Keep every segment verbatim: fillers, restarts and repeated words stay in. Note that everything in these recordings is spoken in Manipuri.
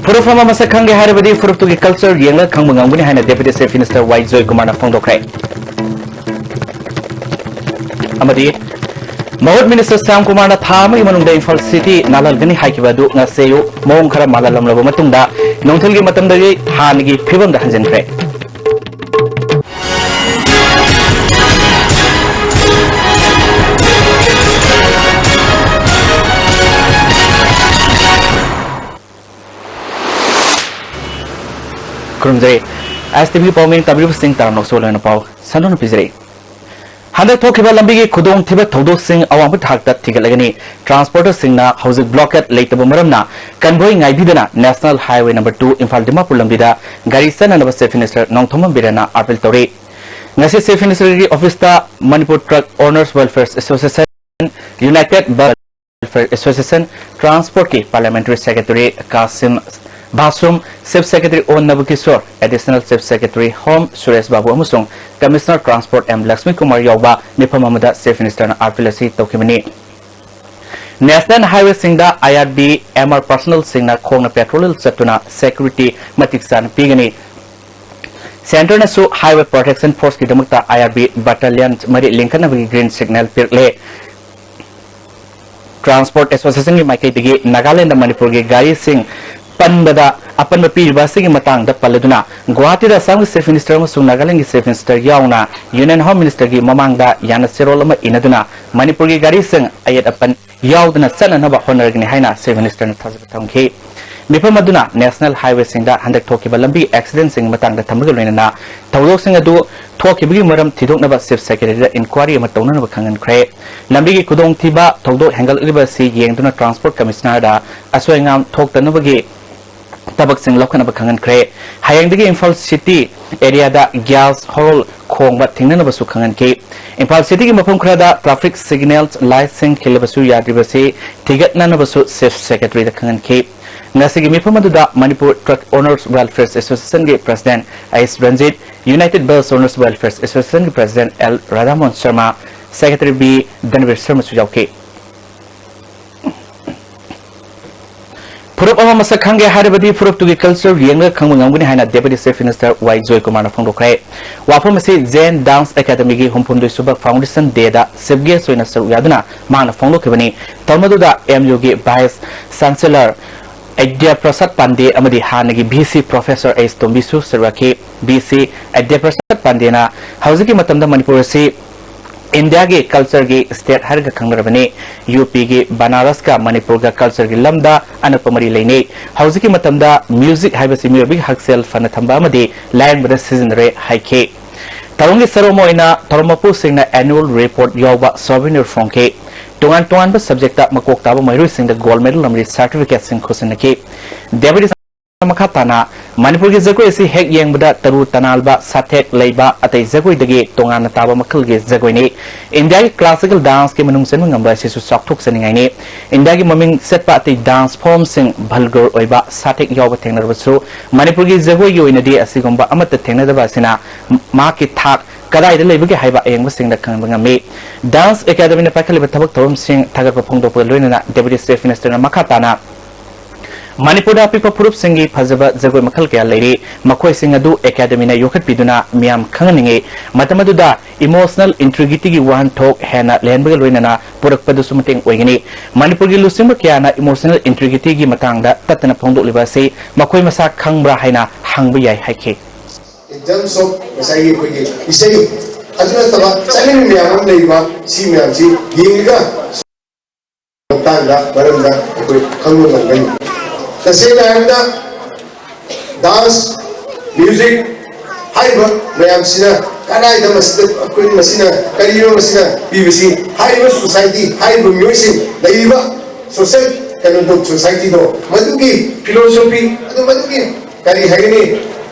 ꯐꯨꯔꯨꯞ ꯑꯃ ꯃꯁꯛ ꯈꯪꯒꯦ ꯍꯥꯏꯔꯕꯗꯤ ꯐꯨꯔꯨꯞꯇꯨꯒꯤ culture ꯌꯦꯡꯂꯒ ꯈꯪꯕ ꯉꯝꯒꯅꯤ ꯍꯥꯏꯅ Deputy Chief Minister ꯋꯥꯏ ꯖꯣꯏꯀꯨꯃꯥꯔꯅ ꯐꯣꯡꯗꯣꯛꯈ꯭ꯔꯦ꯫ ꯑꯃꯗꯤ ꯃꯍꯨꯠ Minister ꯁ꯭ꯌꯥꯝ ꯀꯨꯃꯥꯔꯅ ꯊꯥ ꯑꯃꯒꯤ ꯃꯅꯨꯡꯗ ꯏꯝꯐꯥꯜ city ꯅꯥꯜꯍꯟꯒꯅꯤ ꯍꯥꯏꯈꯤꯕ ꯑꯗꯨ ꯉꯁꯤ ꯑꯌꯨꯛ ꯃꯑꯣꯡ ꯈꯔ ꯃꯥꯜꯍꯜꯂꯝꯂꯕ ꯃꯇꯨꯡꯗ ꯅꯨꯡꯊꯤꯜꯒꯤ ꯃꯇꯝꯗꯗꯤ ꯍꯥꯟꯅꯒꯤ ꯐꯤꯕꯝꯗ ꯍꯟꯖꯤꯟꯈ꯭ꯔꯦ꯫ ꯈꯨꯔꯨꯝꯖꯔꯤ꯫ ꯑꯦꯁ ꯇꯤ ꯚꯤ ꯄꯥꯎꯃꯤ ꯇꯥꯕꯤꯔꯤꯕꯁꯤꯡ ꯇꯔꯥꯝꯅ ꯑꯣꯛꯆꯕ ꯂꯣꯏꯅ ꯄꯥꯎ ꯁꯟꯗꯣꯛꯅ ꯄꯤꯖꯔꯤ꯫ ꯍꯟꯗꯛ ꯊꯣꯛꯈꯤꯕ ꯂꯝꯕꯤꯒꯤ ꯈꯨꯗꯣꯡꯊꯤꯕ ꯊꯧꯗꯣꯛꯁꯤꯡ ꯑꯋꯥꯡꯕ ꯊꯥꯛꯇ ꯊꯤꯒꯠꯂꯒꯅꯤ꯫ Transporterꯁꯤꯡꯅ ꯍꯧꯖꯤꯛ blockade ꯂꯩꯇꯕ ꯃꯔꯝꯅ convoy ꯉꯥꯏꯕꯤꯗꯅ National Highway number two Imphal Dimapur ꯂꯝꯕꯤꯗ ꯒꯥꯔꯤ ꯆꯠꯅꯅꯕ Chief Minister ꯅꯣꯡꯊꯣꯝꯕꯝ ꯕꯤꯔꯦꯟꯅ appeal ꯇꯧꯔꯤ꯫ ꯉꯁꯤ Chief Ministerꯒꯤ officeꯇ Manipur Truck Owners Welfare Association, United Bus Welfare Association, Transportꯀꯤ Parliamentary Secretary Kasim ꯚꯥꯁꯨꯝ, Chief Secretary ꯑꯣ ꯅꯕꯀꯤꯁꯣꯔ, Additional Chief Secretary Home Suresh ꯕꯥꯕꯨ ꯑꯃꯁꯨꯡ Commissioner Transport M Lakshmi Kumar ꯌꯥꯎꯕ ꯃꯤꯐꯝ ꯑꯃꯗ Chief Ministerꯅ appeal ꯑꯁꯤ ꯇꯧꯈꯤꯕꯅꯤ꯫ National Highwayꯁꯤꯡꯗ I R B M R personnelꯁꯤꯡꯅ ꯈꯣꯡꯅ patrol ꯆꯠꯇꯨꯅ security ꯃꯇꯤꯛ ꯆꯥꯅ ꯄꯤꯒꯅꯤ꯫ Centreꯅꯁꯨ Highway Protection Forceꯀꯤꯗꯃꯛꯇ I R B battalion ꯃꯔꯤ ꯂꯤꯡꯈꯠꯅꯕꯒꯤ green signal ꯄꯤꯔꯛꯂꯦ꯫ Transport Associationꯒꯤ ꯃꯥꯏꯀꯩꯗꯒꯤ ꯅꯥꯒꯥꯂꯦꯟꯗ ꯃꯅꯤꯄꯨꯔꯒꯤ ꯒꯥꯔꯤꯁꯤꯡ ꯄꯟꯕꯗ ꯑꯄꯟꯕ ꯄꯤꯔꯤꯕ ꯑꯁꯤꯒꯤ ꯃꯇꯥꯡꯗ ꯄꯜꯂꯗꯨꯅ, ꯒꯨꯋꯥꯍꯥꯇꯤꯗ ꯑꯁꯥꯝꯒꯤ Chief Minister ꯑꯃꯁꯨꯡ ꯅꯥꯒꯥꯂꯦꯟꯗꯒꯤ Chief Minister ꯌꯥꯎꯅ Union Home Ministerꯒꯤ ꯃꯃꯥꯡꯗ ꯌꯥꯅ ꯆꯦꯔꯣꯜ ꯑꯃ ꯏꯅꯗꯨꯅ ꯃꯅꯤꯄꯨꯔꯒꯤ ꯒꯥꯔꯤꯁꯤꯡ ꯑꯌꯦꯠ ꯑꯄꯟ ꯌꯥꯎꯗꯅ ꯆꯠꯅꯅꯕ ꯍꯣꯠꯅꯔꯒꯅꯤ ꯍꯥꯏꯅ Chief Ministerꯅ ꯊꯥꯖꯕ ꯊꯝꯈꯤ꯫ ꯃꯤꯐꯝ ꯑꯗꯨꯅ National Highwayꯁꯤꯡꯗ ꯍꯟꯗꯛ ꯊꯣꯛꯈꯤꯕ ꯂꯝꯕꯤ accidentꯁꯤꯡꯒꯤ ꯃꯇꯥꯡꯗ ꯊꯝꯕꯒ ꯂꯣꯏꯅꯅ ꯊꯧꯗꯣꯛꯁꯤꯡ ꯑꯗꯨ ꯊꯣꯛꯈꯤꯕꯒꯤ ꯃꯔꯝ ꯊꯤꯗꯣꯛꯅꯕ Chief Secretaryꯗ inquiry ꯑꯃ ꯇꯧꯅꯅꯕ ꯈꯪꯍꯟꯈ꯭ꯔꯦ꯫ ꯂꯝꯕꯤꯒꯤ ꯈꯨꯗꯣꯡꯊꯤꯕ ꯊꯧꯗꯣꯛ ꯍꯦꯟꯒꯠꯂꯛꯂꯤꯕ ꯑꯁꯤ ꯌꯦꯡꯗꯨꯅ Transport Commissionerꯗ ꯑꯁꯣꯏ ꯑꯉꯥꯝ ꯊꯣꯛꯇꯅꯕꯒꯤ ꯊꯕꯛꯁꯤꯡ ꯂꯧꯈꯠꯅꯕ ꯈꯪꯍꯟꯈ꯭ꯔꯦ꯫ ꯍꯌꯦꯡꯗꯒꯤ ꯏꯝꯐꯥꯜ city areaꯗ gas horn ꯈꯣꯡꯕ ꯊꯤꯡꯅꯅꯕꯁꯨ ꯈꯪꯍꯟꯈꯤ꯫ ꯏꯝꯐꯥꯜ cityꯒꯤ ꯃꯐꯝ ꯈꯔꯗ traffic signals lightꯁꯤꯡ ꯈꯤꯜꯂꯕꯁꯨ ꯌꯥꯗ꯭ꯔꯤꯕꯁꯤ ꯊꯤꯒꯠꯅꯅꯕꯁꯨ Chief Secretaryꯗ ꯈꯪꯍꯟꯈꯤ꯫ ꯉꯁꯤꯒꯤ ꯃꯤꯐꯝ ꯑꯗꯨꯗ Manipur Truck Owners Welfare Associationꯒꯤ President S Ranjit, United Bus Owners Welfare Associationꯒꯤ President L Radhamohan Sharma, Secretary B Dhanbir ꯁꯔꯃꯁꯨ ꯌꯥꯎꯈꯤ꯫ ꯐꯨꯔꯨꯞ ꯑꯃ ꯃꯁꯛ ꯈꯪꯒꯦ ꯍꯥꯏꯔꯕꯗꯤ ꯐꯨꯔꯨꯞꯇꯨꯒꯤ culture ꯌꯦꯡꯂꯒ ꯈꯪꯕ ꯉꯝꯒꯅꯤ ꯍꯥꯏꯅ Deputy Chief Minister ꯋꯥꯏ ꯖꯣꯏꯀꯨꯃꯥꯔꯅ ꯐꯣꯡꯗꯣꯛꯈ꯭ꯔꯦ꯫ ꯋꯥꯐꯝ ꯑꯁꯤ Zen Dance Academyꯒꯤ ꯍꯨꯝꯐꯨꯍꯨꯝꯗꯣꯏ ꯁꯨꯕ Foundation Dayꯗ Chief Guest ꯑꯣꯏꯅ ꯁꯔꯨꯛ ꯌꯥꯗꯨꯅ ꯃꯍꯥꯛꯅ ꯐꯣꯡꯗꯣꯛꯈꯤꯕꯅꯤ꯫ ꯊꯧꯔꯝ ꯑꯗꯨꯗ M Uꯒꯤ Vice Chancellor ꯑꯩꯗ꯭ꯌ ꯄ꯭ꯔꯁꯥꯗ ꯄꯥꯟꯗꯦ ꯑꯃꯗꯤ ꯍꯥꯟꯅꯒꯤ V C Professor ꯑꯩꯆ ꯇꯣꯝꯕꯤꯁꯨ ꯁꯔꯨꯛ ꯌꯥꯈꯤ꯫ V C ꯑꯩꯗ꯭ꯌ ꯄ꯭ꯔꯁꯥꯗ ꯄꯥꯟꯗꯦꯅ ꯍꯧꯖꯤꯛꯀꯤ ꯃꯇꯝꯗ ꯃꯅꯤꯄꯨꯔ ꯑꯁꯤ ꯏꯟꯗꯤꯌꯥꯒꯤ cultureꯒꯤ state ꯍꯥꯏꯔꯒ ꯈꯪꯅꯔꯕꯅꯤ꯫ UPꯒꯤ ꯕꯅꯥꯔꯁꯀ ꯃꯅꯤꯄꯨꯔꯒ cultureꯒꯤ ꯂꯝꯗ ꯑꯅꯛꯄ ꯃꯔꯤ ꯂꯩꯅꯩ꯫ ꯍꯧꯖꯤꯛꯀꯤ ꯃꯇꯝꯗ music ꯍꯥꯏꯕꯁꯤ ꯃꯤꯑꯣꯏꯕꯒꯤ ꯍꯛꯁꯦꯜ ꯐꯅ ꯊꯝꯕ ꯑꯃꯗꯤ ꯂꯥꯌꯦꯡꯕꯗ ꯁꯤꯖꯤꯟꯅꯔꯦ ꯍꯥꯏꯈꯤ꯫ ꯊꯧꯔꯝꯒꯤ ꯁꯔꯨꯛ ꯑꯃ ꯑꯣꯏꯅ ꯊꯧꯔꯝ ꯃꯄꯨꯁꯤꯡꯅ annual report ꯌꯥꯎꯕ souvenir ꯐꯣꯡꯈꯤ꯫ ꯇꯣꯉꯥꯟ ꯇꯣꯉꯥꯟꯕ subjectꯇ ꯃꯀꯣꯛ ꯇꯥꯕ ꯃꯍꯩꯔꯣꯏꯁꯤꯡꯗ gold medal ꯑꯃꯗꯤ certificateꯁꯤꯡ ꯈꯨꯠꯁꯤꯟꯅꯈꯤ꯫ Deputy ꯃꯈꯥ ꯇꯥꯅ ꯃꯅꯤꯄꯨꯔꯒꯤ ꯖꯒꯣꯏ ꯑꯁꯤ ꯍꯦꯛ ꯌꯦꯡꯕꯗ ꯇꯔꯨ ꯇꯅꯥꯜꯕ, ꯁꯥꯊꯦꯛ ꯂꯩꯕ, ꯑꯇꯩ ꯖꯒꯣꯏꯗꯒꯤ ꯇꯣꯉꯥꯟꯅ ꯇꯥꯕ ꯃꯈꯜꯒꯤ ꯖꯒꯣꯏꯅꯤ꯫ ꯏꯟꯗꯤꯌꯥꯒꯤ classical danceꯀꯤ ꯃꯅꯨꯡ ꯆꯟꯕ ꯉꯝꯕ ꯑꯁꯤꯁꯨ ꯆꯥꯎꯊꯣꯛꯆꯅꯤꯡꯉꯥꯏꯅꯤ꯫ ꯏꯟꯗꯤꯌꯥꯒꯤ ꯃꯃꯤꯡ ꯆꯠꯄ ꯑꯇꯩ dance formꯁꯤꯡ vulgar ꯑꯣꯏꯕ, ꯁꯥꯊꯦꯛ ꯌꯥꯎꯕ ꯊꯦꯡꯅꯔꯕꯁꯨ ꯃꯅꯤꯄꯨꯔꯒꯤ ꯖꯒꯣꯏꯒꯤ ꯑꯣꯏꯅꯗꯤ ꯑꯁꯤꯒꯨꯝꯕ ꯑꯃꯠꯇ ꯊꯦꯡꯅꯗꯕ ꯑꯁꯤꯅ ꯃꯍꯥꯛꯀꯤ ꯊꯥꯛ ꯀꯗꯥꯏꯗ ꯂꯩꯕꯒꯦ ꯍꯥꯏꯕ ꯑꯌꯦꯡꯕꯁꯤꯡꯗ ꯈꯪꯕ ꯉꯝꯃꯤ꯫ Dance Academyꯅ ꯄꯥꯏꯈꯠꯂꯤꯕ ꯊꯕꯛ ꯊꯧꯔꯝꯁꯤꯡ ꯊꯥꯒꯠꯄ ꯐꯣꯡꯗꯣꯛꯄꯒ ꯂꯣꯏꯅꯅ Deputy Chief Ministerꯅ ꯃꯈꯥ ꯇꯥꯅ ꯃꯅꯤꯄꯨꯔꯗ ꯑꯄꯤꯛꯄ ꯐꯨꯔꯨꯞꯁꯤꯡꯒꯤ ꯐꯖꯕ ꯖꯒꯣꯏ ꯃꯈꯜ ꯀꯌꯥ ꯂꯩꯔꯤ꯫ ꯃꯈꯣꯏꯁꯤꯡ ꯑꯗꯨ Academyꯅ ꯌꯣꯛꯈꯠꯄꯤꯗꯨꯅ ꯃꯤꯌꯥꯝ ꯈꯪꯍꯟꯅꯤꯡꯏ꯫ ꯃꯇꯝ ꯑꯗꯨꯗ emotional integrityꯒꯤ ꯋꯥꯍꯟꯊꯣꯛ ꯍꯦꯟꯅ ꯂꯩꯍꯟꯕꯒ ꯂꯣꯏꯅꯅ ꯄꯨꯔꯛꯄꯗꯁꯨ ꯃꯇꯦꯡ ꯑꯣꯏꯒꯅꯤ꯫ ꯃꯅꯤꯄꯨꯔꯒꯤ ꯂꯨꯆꯤꯡꯕ ꯀꯌꯥꯅ emotional integrityꯒꯤ ꯃꯇꯥꯡꯗ ꯇꯠꯇꯅ ꯐꯣꯡꯗꯣꯛꯂꯤꯕ ꯑꯁꯤ ꯃꯈꯣꯏ ꯃꯁꯥ ꯈꯪꯕ꯭ꯔꯥ ꯍꯥꯏꯅ ꯍꯪꯕ ꯌꯥꯏ ꯍꯥꯏꯈꯤ꯫ In terms of ꯉꯁꯥꯏꯒꯤ ꯑꯩꯈꯣꯏꯒꯤ ꯏꯁꯩ, ꯑꯗꯨ ꯅꯠꯇꯕ ꯆꯠꯅꯕꯤ ꯃꯌꯥꯝ ꯑꯃ ꯂꯩꯔꯤꯕ, ꯁꯤ ꯃꯌꯥꯝꯁꯤ ꯌꯦꯡꯉꯒ ꯃꯇꯥꯡꯗ, ꯃꯔꯝꯗ ꯑꯩꯈꯣꯏ ꯈꯪꯕ ꯉꯝꯒꯅꯤ꯫ ꯇꯁꯦꯡꯅ ꯍꯥꯏꯔꯕꯗ dance, music ꯍꯥꯏꯔꯤꯕ ꯃꯌꯥꯝꯁꯤꯅ ꯀꯗꯥꯏꯗ ꯃꯁꯤꯗ ꯑꯩꯈꯣꯏ ꯃꯁꯤꯅ ꯀꯔꯤꯅꯣ ꯃꯁꯤꯅ ꯄꯤꯕꯁꯤ? ꯍꯥꯏꯔꯤꯕ society, ꯍꯥꯏꯔꯤꯕ ꯃꯤꯑꯣꯏꯁꯤꯡ ꯂꯩꯔꯤꯕ social ꯀꯩꯅꯣꯗꯣ, societyꯗꯣ, ꯃꯗꯨꯒꯤ philosophy, ꯑꯗꯨ ꯃꯗꯨꯒꯤ ꯀꯔꯤ ꯍꯥꯏꯒꯅꯤ,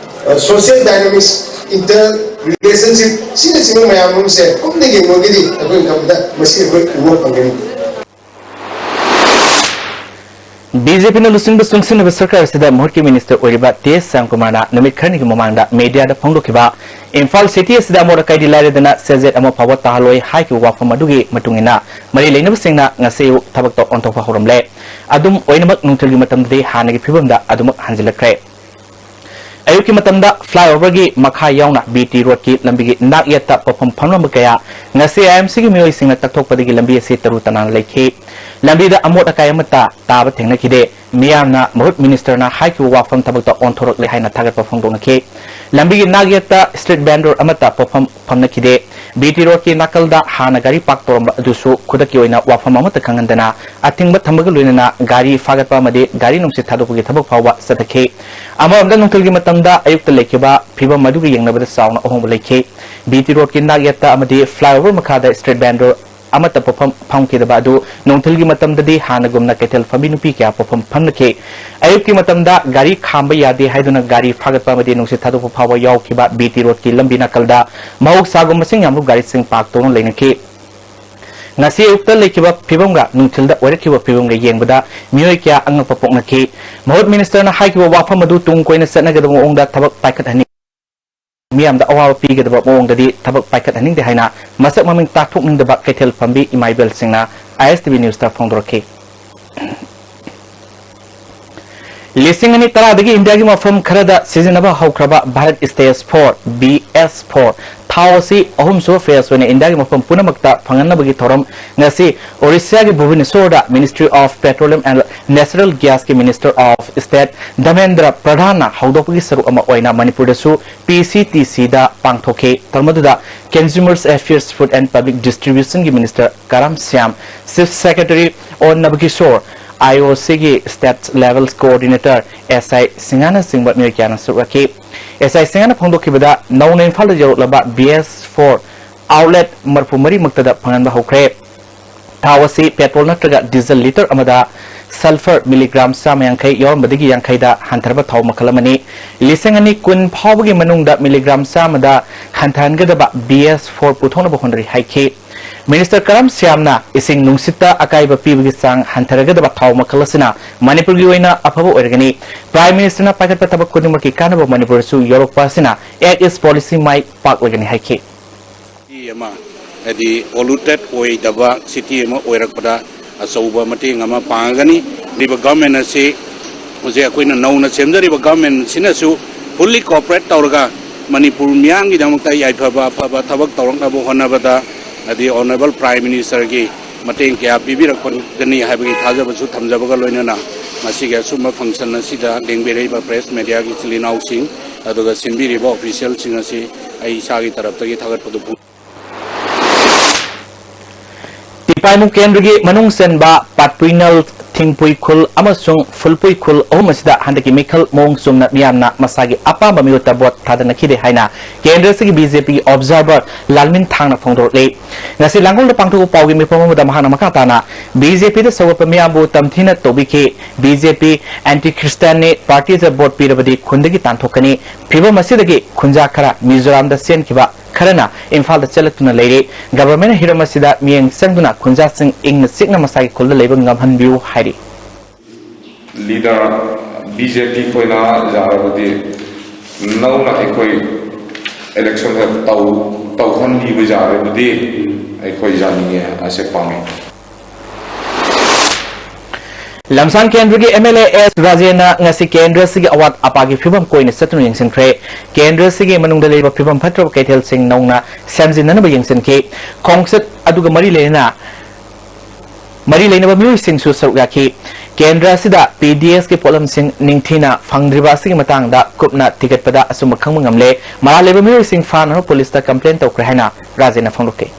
social dynamics, inter relationship, ꯁꯤꯅꯆꯤꯡꯕ ꯃꯌꯥꯝ ꯑꯃꯁꯦ ꯀꯨꯞꯅ ꯌꯦꯡꯉꯨꯔꯒꯗꯤ ꯑꯩꯈꯣꯏꯅ ꯈꯪꯕꯗ ꯃꯁꯤ ꯑꯩꯈꯣꯏ ꯎꯕ ꯐꯪꯒꯅꯤ꯫ ꯕꯤ ꯖꯦ ꯄꯤꯅ ꯂꯨꯆꯤꯡꯕ ꯆꯨꯡꯁꯤꯟꯅꯕ ꯁꯔꯀꯥꯔ ꯑꯁꯤꯗ ꯃꯍꯨꯠꯀꯤ ꯃꯤꯅꯤꯁꯇꯔ ꯑꯣꯏꯔꯤꯕ ꯇꯤ ꯑꯦꯁ ꯁ꯭ꯌꯥꯝꯀꯨꯃꯥꯔꯅ ꯅꯨꯃꯤꯠ ꯈꯔꯅꯤꯒꯤ ꯃꯃꯥꯡꯗ ꯃꯦꯗꯤꯌꯥꯗ ꯐꯣꯡꯗꯣꯛꯈꯤꯕ ꯏꯝꯐꯥꯜ ꯁꯤꯇꯤ ꯑꯁꯤꯗ ꯑꯃꯣꯠ ꯑꯀꯥꯏꯗꯤ ꯂꯥꯏꯔꯗꯅ ꯁꯦꯖꯦꯠ ꯑꯃ ꯐꯥꯎꯕ ꯇꯥꯍꯜꯂꯣꯏ ꯍꯥꯏꯈꯤꯕ ꯋꯥꯐꯝ ꯑꯗꯨꯒꯤ ꯃꯇꯨꯡ ꯏꯟꯅ ꯃꯔꯤ ꯂꯩꯅꯕꯁꯤꯡꯅ ꯉꯁꯤ ꯑꯌꯨꯛ ꯊꯕꯛꯇ ꯑꯣꯟꯊꯣꯛꯄ ꯍꯧꯔꯝꯂꯦ꯫ ꯑꯗꯨꯝ ꯑꯣꯏꯅꯃꯛ ꯅꯨꯡꯊꯤꯜꯒꯤ ꯃꯇꯝꯗꯗꯤ ꯍꯥꯟꯅꯒꯤ ꯐꯤꯕꯝꯗ ꯑꯗꯨꯃꯛ ꯍꯟꯖꯤꯜꯂꯛꯈ꯭ꯔꯦ꯫ ꯑꯌꯨꯛꯀꯤ ꯃꯇꯝꯗ flyover ꯒꯤ ꯃꯈꯥ ꯌꯥꯎꯅ ꯕꯤ ꯇꯤ ꯔꯣꯗꯀꯤ ꯂꯝꯕꯤꯒꯤ ꯅꯥꯛ ꯌꯦꯠꯇ ꯄꯣꯠꯐꯝ ꯐꯝꯂꯝꯕ ꯀꯌꯥ ꯉꯁꯤ ꯑꯥꯏ ꯑꯦꯝ ꯁꯤꯒꯤ ꯃꯤꯑꯣꯏꯁꯤꯡꯅ ꯇꯛꯊꯣꯛꯄꯗꯒꯤ ꯂꯝꯕꯤ ꯑꯁꯤ ꯇꯔꯨ ꯇꯅꯥꯟꯅ ꯂꯩꯈꯤ꯫ ꯂꯝꯕꯤꯗ ꯑꯃꯣꯠ ꯑꯀꯥꯏ ꯑꯃꯠꯇ ꯇꯥꯕ ꯊꯦꯡꯅꯈꯤꯗꯦ꯫ ꯃꯤꯌꯥꯝꯅ ꯃꯍꯨꯠ ꯃꯤꯅꯤꯁꯇꯔꯅ ꯍꯥꯏꯈꯤꯕ ꯋꯥꯐꯝ ꯊꯕꯛꯇ ꯑꯣꯟꯊꯣꯔꯛꯂꯦ ꯍꯥꯏꯅ ꯊꯥꯒꯠꯄ ꯐꯣꯡꯗꯣꯛꯅꯈꯤ꯫ ꯂꯝꯕꯤꯒꯤ ꯅꯥꯛ ꯌꯦꯠꯇ street vendor ꯑꯃꯠꯇ ꯄꯣꯠꯐꯝ ꯐꯝꯅꯈꯤꯗꯦ꯫ ꯕꯤ ꯇꯤ ꯔꯣꯗꯀꯤ ꯅꯥꯀꯜꯗ ꯍꯥꯟꯅ ꯒꯥꯔꯤ ꯄꯥꯔꯛ ꯇꯧꯔꯝꯕ ꯑꯗꯨꯁꯨ ꯈꯨꯗꯛꯀꯤ ꯑꯣꯏꯅ ꯋꯥꯐꯝ ꯑꯃꯠꯇ ꯈꯪꯍꯟꯗꯅ ꯑꯊꯤꯡꯕ ꯊꯝꯕꯒ ꯂꯣꯏꯅꯅ ꯒꯥꯔꯤ ꯐꯥꯒꯠꯄ ꯑꯃꯗꯤ ꯒꯥꯔꯤ ꯅꯨꯡꯁꯤꯠ ꯊꯥꯗꯣꯛꯄꯒꯤ ꯊꯕꯛ ꯐꯥꯎꯕ ꯆꯠꯊꯈꯤ꯫ ꯑꯃꯔꯣꯝꯗ ꯅꯨꯡꯊꯤꯜꯒꯤ ꯃꯇꯝꯗ ꯑꯌꯨꯛꯇ ꯂꯩꯈꯤꯕ ꯐꯤꯕꯝ ꯑꯗꯨꯒ ꯌꯦꯡꯅꯕꯗ ꯆꯥꯎꯅ ꯑꯍꯣꯡꯕ ꯂꯩꯈꯤ꯫ ꯕꯤ ꯇꯤ ꯔꯣꯗꯀꯤ ꯅꯥꯛ ꯌꯦꯠꯇ ꯑꯃꯗꯤ flyover ꯃꯈꯥꯗ street vendor ꯑꯃꯠꯇ ꯄꯣꯠꯐꯝ ꯐꯝꯈꯤꯗꯕ ꯑꯗꯨ ꯅꯨꯡꯊꯤꯜꯒꯤ ꯃꯇꯝꯗꯗꯤ ꯍꯥꯟꯅꯒꯨꯝꯅ ꯀꯩꯊꯦꯜ ꯐꯝꯕꯤ ꯅꯨꯄꯤ ꯀꯌꯥ ꯄꯣꯠꯐꯝ ꯐꯝꯅꯈꯤ꯫ ꯑꯌꯨꯛꯀꯤ ꯃꯇꯝꯗ ꯒꯥꯔꯤ ꯈꯥꯝꯕ ꯌꯥꯗꯦ ꯍꯥꯏꯗꯨꯅ ꯒꯥꯔꯤ ꯐꯥꯒꯠꯄ ꯑꯃꯗꯤ ꯅꯨꯡꯁꯤꯠ ꯊꯥꯗꯣꯛꯄ ꯐꯥꯎꯕ ꯌꯥꯎꯈꯤꯕ ꯕꯤ ꯇꯤ ꯔꯣꯗꯀꯤ ꯂꯝꯕꯤ ꯅꯥꯀꯜꯗ ꯃꯍꯧꯁꯥꯒꯨꯝ ꯃꯁꯤꯡ ꯌꯥꯝꯂꯕ ꯒꯥꯔꯤꯁꯤꯡ ꯄꯥꯔꯛ ꯇꯧꯗꯨꯅ ꯂꯩꯅꯈꯤ꯫ ꯉꯁꯤ ꯑꯌꯨꯛꯇ ꯂꯩꯈꯤꯕ ꯐꯤꯕꯝꯒ ꯅꯨꯡꯊꯤꯜꯗ ꯑꯣꯏꯔꯛꯈꯤꯕ ꯐꯤꯕꯝꯒ ꯌꯦꯡꯕꯗ ꯃꯤꯑꯣꯏ ꯀꯌꯥ ꯑꯉꯛꯄ ꯄꯣꯛꯅꯈꯤ꯫ ꯃꯍꯨꯠ ꯃꯤꯅꯤꯁꯇꯔꯅ ꯍꯥꯏꯈꯤꯕ ꯋꯥꯐꯝ ꯑꯗꯨ ꯇꯨꯡ ꯀꯣꯏꯅ ꯆꯠꯅꯒꯗꯕ ꯃꯑꯣꯡꯗ ꯊꯕꯛ ꯄꯥꯏꯈꯠꯍꯟꯅꯤꯡ ꯃꯤꯌꯥꯝꯗ ꯑꯋꯥꯕ ꯄꯤꯒꯗꯕ ꯃꯑꯣꯡꯗꯗꯤ ꯊꯕꯛ ꯄꯥꯏꯈꯠꯍꯟꯅꯤꯡꯗꯦ ꯍꯥꯏꯅ ꯃꯁꯛ ꯃꯃꯤꯡ ꯇꯥꯛꯊꯣꯛꯅꯤꯡꯗꯕ ꯀꯩꯊꯦꯜ ꯐꯝꯕꯤ ꯏꯃꯥ ꯏꯕꯦꯜꯁꯤꯡꯅ ꯑꯥꯏ ꯑꯦꯁ ꯇꯤ ꯚꯤ ꯅ꯭ꯌꯨꯁꯇ ꯐꯣꯡꯗꯣꯔꯛꯈꯤ꯫ ꯂꯤꯁꯤꯡ ꯑꯅꯤ ꯇꯔꯥꯗꯒꯤ ꯏꯟꯗꯤꯌꯥꯒꯤ ꯃꯐꯝ ꯈꯔꯗ ꯁꯤꯖꯤꯟꯅꯕ ꯍꯧꯈ꯭ꯔꯕ ꯚꯥꯔꯠ ꯁ꯭ꯇꯦꯖ ꯐꯣꯔ, ꯚꯤ ꯑꯦꯁ ꯐꯣꯔ, ꯊꯥꯎ ꯑꯁꯤ ꯑꯍꯨꯝꯁꯨꯕ ꯐꯦꯖ ꯑꯣꯏꯅ ꯏꯟꯗꯤꯌꯥꯒꯤ ꯃꯐꯝ ꯄꯨꯝꯅꯃꯛꯇ ꯐꯪꯍꯟꯅꯕꯒꯤ ꯊꯧꯔꯝ ꯉꯁꯤ ꯑꯣꯔꯤꯁꯥꯒꯤ ꯚꯨꯕꯅꯦꯁꯣꯔꯗ Ministry of Petroleum and Natural Gas ꯀꯤ Minister of State ꯙꯔꯃꯦꯟꯗ꯭ꯔ ꯄ꯭ꯔꯙꯥꯟꯅ ꯍꯧꯗꯣꯛꯄꯒꯤ ꯁꯔꯨꯛ ꯑꯃ ꯑꯣꯏꯅ ꯃꯅꯤꯄꯨꯔꯗꯁꯨ ꯄꯤ ꯁꯤ ꯇꯤ ꯁꯤꯗ ꯄꯥꯡꯊꯣꯛꯈꯤ꯫ ꯊꯧꯔꯝ ꯑꯗꯨꯗ Consumers Affairs, Food and Public Distribution ꯒꯤ Minister ꯀꯔꯝ ꯁ꯭ꯌꯥꯝ, Chief Secretary ꯑꯣ ꯅꯕꯀꯤꯁꯣꯔ, ꯑꯥꯏ ꯑꯣ ꯁꯤꯒꯤ State Level Coordinator ꯑꯦꯁ ꯑꯥꯏ ꯁꯤꯡꯍꯥꯅꯆꯤꯡꯕ ꯃꯤꯑꯣꯏ ꯀꯌꯥꯅ ꯁꯔꯨꯛ ꯌꯥꯈꯤ꯫ ꯑꯦꯁ ꯑꯥꯏ ꯁꯤꯡꯍꯥꯅ ꯐꯣꯡꯗꯣꯛꯈꯤꯕꯗ ꯅꯧꯅ ꯏꯝꯐꯥꯜꯗ ꯌꯧꯔꯛꯂꯕ ꯚꯤ ꯑꯦꯁ ꯐꯣꯔ outlet ꯃꯔꯤꯐꯨ ꯃꯔꯤ ꯃꯛꯇꯗ ꯐꯪꯍꯟꯕ ꯍꯧꯈ꯭ꯔꯦ꯫ ꯊꯥꯎ ꯑꯁꯤ ꯄꯦꯇ꯭ꯔꯣꯜ ꯅꯠꯇ꯭ꯔꯒ ꯗꯤꯖꯜ ꯂꯤꯇꯔ ꯑꯃꯗ ꯁꯜꯐꯔ ꯃꯤꯂꯤꯒ꯭ꯔꯥꯝ ꯆꯥꯝꯃ ꯌꯥꯡꯈꯩ ꯌꯥꯎꯔꯝꯕꯗꯒꯤ ꯌꯥꯡꯈꯩꯗ ꯍꯟꯊꯔꯕ ꯊꯥꯎ ꯃꯈꯜ ꯑꯃꯅꯤ꯫ ꯂꯤꯁꯤꯡ ꯑꯅꯤ ꯀꯨꯟ ꯐꯥꯎꯕꯒꯤ ꯃꯅꯨꯡꯗ ꯃꯤꯂꯤꯒ꯭ꯔꯥꯝ ꯆꯥꯝꯃꯗ ꯍꯟꯊꯍꯟꯒꯗꯕ ꯚꯤ ꯑꯦꯁ ꯐꯣꯔ ꯄꯨꯊꯣꯛꯅꯕ ꯍꯣꯠꯅꯔꯤ ꯍꯥꯏꯈꯤ꯫ Minister ꯀꯔꯝ ꯁ꯭ꯌꯥꯝꯅ ꯏꯁꯤꯡ ꯅꯨꯡꯁꯤꯠꯇ ꯑꯀꯥꯏꯕ ꯄꯤꯕꯒꯤ ꯆꯥꯡ ꯍꯟꯊꯔꯒꯗꯕ ꯊꯥꯎ ꯃꯈꯜ ꯑꯁꯤꯅ ꯃꯅꯤꯄꯨꯔꯒꯤ ꯑꯣꯏꯅ ꯑꯐꯕ ꯑꯣꯏꯔꯒꯅꯤ꯫ Prime Ministerꯅ ꯄꯥꯏꯈꯠꯄ ꯊꯕꯛ ꯈꯨꯗꯤꯡꯃꯛꯀꯤ ꯀꯥꯟꯅꯕ ꯃꯅꯤꯄꯨꯔꯗꯁꯨ ꯌꯧꯔꯛꯄ ꯑꯁꯤꯅ Act East Policy ꯃꯥꯏ ꯄꯥꯛꯂꯒꯅꯤ ꯍꯥꯏꯈꯤ꯫ City ꯑꯃ, ꯍꯥꯏꯗꯤ polluted ꯑꯣꯏꯗꯕ city ꯑꯃ ꯑꯣꯏꯔꯛꯄꯗ ꯑꯆꯧꯕ ꯃꯇꯦꯡ ꯑꯃ ꯄꯥꯡꯒꯅꯤ꯫ ꯍꯥꯏꯔꯤꯕ government ꯑꯁꯤ ꯍꯧꯖꯤꯛ ꯑꯩꯈꯣꯏꯅ ꯅꯧꯅ ꯁꯦꯝꯖꯔꯤꯕ governmentꯁꯤꯅꯁꯨ fully cooperate ꯇꯧꯔꯒ ꯃꯅꯤꯄꯨꯔ ꯃꯤꯌꯥꯝꯒꯤꯗꯃꯛꯇ ꯌꯥꯏꯐꯕ ꯑꯐꯕ ꯊꯕꯛ ꯇꯧꯔꯛꯅꯕ ꯍꯣꯠꯅꯕꯗ ꯍꯥꯏꯗꯤ Honourable Prime Ministerꯒꯤ ꯃꯇꯦꯡ ꯀꯌꯥ ꯄꯤꯕꯤꯔꯛꯀꯅꯤ ꯍꯥꯏꯕꯒꯤ ꯊꯥꯖꯕꯁꯨ ꯊꯝꯖꯕꯒ ꯂꯣꯏꯅꯅ ꯉꯁꯤꯒꯤ ꯑꯁꯨꯝꯕ function ꯑꯁꯤꯗ ꯂꯦꯡꯕꯤꯔꯛꯏꯕ press mediaꯒꯤ ꯏꯆꯤꯜ ꯏꯅꯥꯎꯁꯤꯡ ꯑꯗꯨꯒ ꯁꯤꯟꯕꯤꯔꯤꯕ officialꯁꯤꯡ ꯑꯁꯤ ꯑꯩ ꯏꯁꯥꯒꯤ ꯇꯔꯞꯇꯒꯤ ꯊꯥꯒꯠꯄꯗꯨ ꯐꯣꯡ- ꯇꯤꯄꯥꯏꯃꯨ ꯀꯦꯟꯗ꯭ꯔꯒꯤ ꯃꯅꯨꯡ ꯆꯟꯕ ꯄꯥꯠꯄꯨꯏꯅꯜ, ꯊꯤꯡꯄꯨꯏ ꯈꯨꯜ ꯑꯃꯁꯨꯡ ꯐꯨꯜꯄꯨꯏ ꯈꯨꯜ ꯑꯍꯨꯝ ꯑꯁꯤꯗ ꯍꯟꯗꯛꯀꯤ ꯃꯤꯈꯜ ꯃꯑꯣꯡ ꯆꯨꯝꯅ ꯃꯤꯌꯥꯝꯅ ꯃꯁꯥꯒꯤ ꯑꯄꯥꯝꯕ ꯃꯤꯍꯨꯠꯇ vote ꯊꯥꯗꯅꯈꯤꯗꯦ ꯍꯥꯏꯅ ꯀꯦꯟꯗ꯭ꯔꯁꯤꯒꯤ BJPꯒꯤ observer ꯂꯥꯜꯃꯤꯟ ꯊꯥꯡꯅ ꯐꯣꯡꯗꯣꯔꯛꯂꯤ꯫ ꯉꯁꯤ ꯂꯥꯡꯒꯣꯜꯗ ꯄꯥꯡꯊꯣꯛꯄ ꯄꯥꯎꯒꯤ ꯃꯤꯐꯝ ꯑꯃꯗ ꯃꯍꯥꯛꯅ ꯃꯈꯥ ꯇꯥꯅ BJPꯗ ꯁꯧꯒꯠꯄ ꯃꯤꯌꯥꯝꯕꯨ ꯇꯝꯊꯤꯅ ꯇꯧꯕꯤꯈꯤ꯫ BJP anti Christianꯅꯤ, partyꯗ vote ꯄꯤꯔꯕꯗꯤ ꯈꯨꯟꯗꯒꯤ ꯇꯥꯟꯊꯣꯛꯀꯅꯤ꯫ ꯐꯤꯕꯝ ꯑꯁꯤꯗꯒꯤ ꯈꯨꯟꯖꯥ ꯈꯔ ꯃꯤꯖꯣꯔꯥꯝꯗ ꯆꯦꯟꯈꯤꯕ ꯈꯔꯅ ꯏꯝꯐꯥꯜꯗ ꯆꯠꯂꯛꯇꯨꯅ ꯂꯩꯔꯤ꯫ Governmentꯅ ꯍꯤꯔꯝ ꯑꯁꯤꯗ ꯃꯤꯠꯌꯦꯡ ꯆꯪꯗꯨꯅ ꯈꯨꯟꯖꯥꯁꯤꯡ ꯏꯪꯅ ꯆꯤꯛꯅ ꯃꯁꯥꯒꯤ ꯈꯨꯜꯗ ꯂꯩꯕ ꯉꯝꯍꯟꯕꯤꯌꯨ ꯍꯥꯏꯔꯤ꯫ Leader BJP ꯈꯣꯏꯅ ꯌꯥꯔꯕꯗꯤ ꯅꯧꯅ ꯑꯩꯈꯣꯏ election ꯇꯧ ꯇꯧꯍꯟꯕꯤꯕ ꯌꯥꯔꯕꯗꯤ ꯑꯩꯈꯣꯏ ꯌꯥꯅꯤꯡꯉꯦ, ꯑꯁꯦ ꯄꯥꯝꯃꯤ꯫ ꯂꯝꯁꯥꯡ ꯀꯦꯟꯗ꯭ꯔꯒꯤ MLA ꯑꯦꯁ ꯔꯥꯖꯦꯟꯅ ꯉꯁꯤ ꯀꯦꯟꯗ꯭ꯔ ꯑꯁꯤꯒꯤ ꯑꯋꯥꯠ ꯑꯄꯥꯒꯤ ꯐꯤꯕꯝ ꯀꯣꯏꯅ ꯆꯠꯇꯨꯅ ꯌꯦꯡꯁꯤꯟꯈ꯭ꯔꯦ꯫ ꯀꯦꯟꯗ꯭ꯔ ꯑꯁꯤꯒꯤ ꯃꯅꯨꯡꯗ ꯂꯩꯔꯤꯕ ꯐꯤꯕꯝ ꯐꯠꯇ꯭ꯔꯕ ꯀꯩꯊꯦꯜꯁꯤꯡ ꯅꯧꯅ ꯁꯦꯝꯖꯤꯟꯅꯅꯕ ꯌꯦꯡꯁꯤꯟꯈꯤ꯫ ꯈꯣꯡꯆꯠ ꯑꯗꯨꯒ ꯃꯔꯤ ꯂꯩꯅꯅ ꯃꯔꯤ ꯂꯩꯅꯕ ꯃꯤꯑꯣꯏꯁꯤꯡꯁꯨ ꯁꯔꯨꯛ ꯌꯥꯈꯤ꯫ ꯀꯦꯟꯗ꯭ꯔ ꯑꯁꯤꯗ PDSꯀꯤ ꯄꯣꯠꯂꯝꯁꯤꯡ ꯅꯤꯡꯊꯤꯅ ꯐꯪꯗ꯭ꯔꯤꯕ ꯑꯁꯤꯒꯤ ꯃꯇꯥꯡꯗ ꯀꯨꯞꯅ ꯊꯤꯒꯠꯄꯗ ꯑꯆꯨꯝꯕ ꯈꯪꯕ ꯉꯝꯂꯦ꯫ ꯃꯔꯥꯜ ꯂꯩꯕ ꯃꯤꯑꯣꯏꯁꯤꯡ ꯐꯥꯅꯕ ꯄꯨꯂꯤꯁꯇ complain ꯇꯧꯈ꯭ꯔꯦ ꯍꯥꯏꯅ ꯔꯥꯖꯦꯟꯅ ꯐꯣꯡꯗꯣꯛꯈꯤ꯫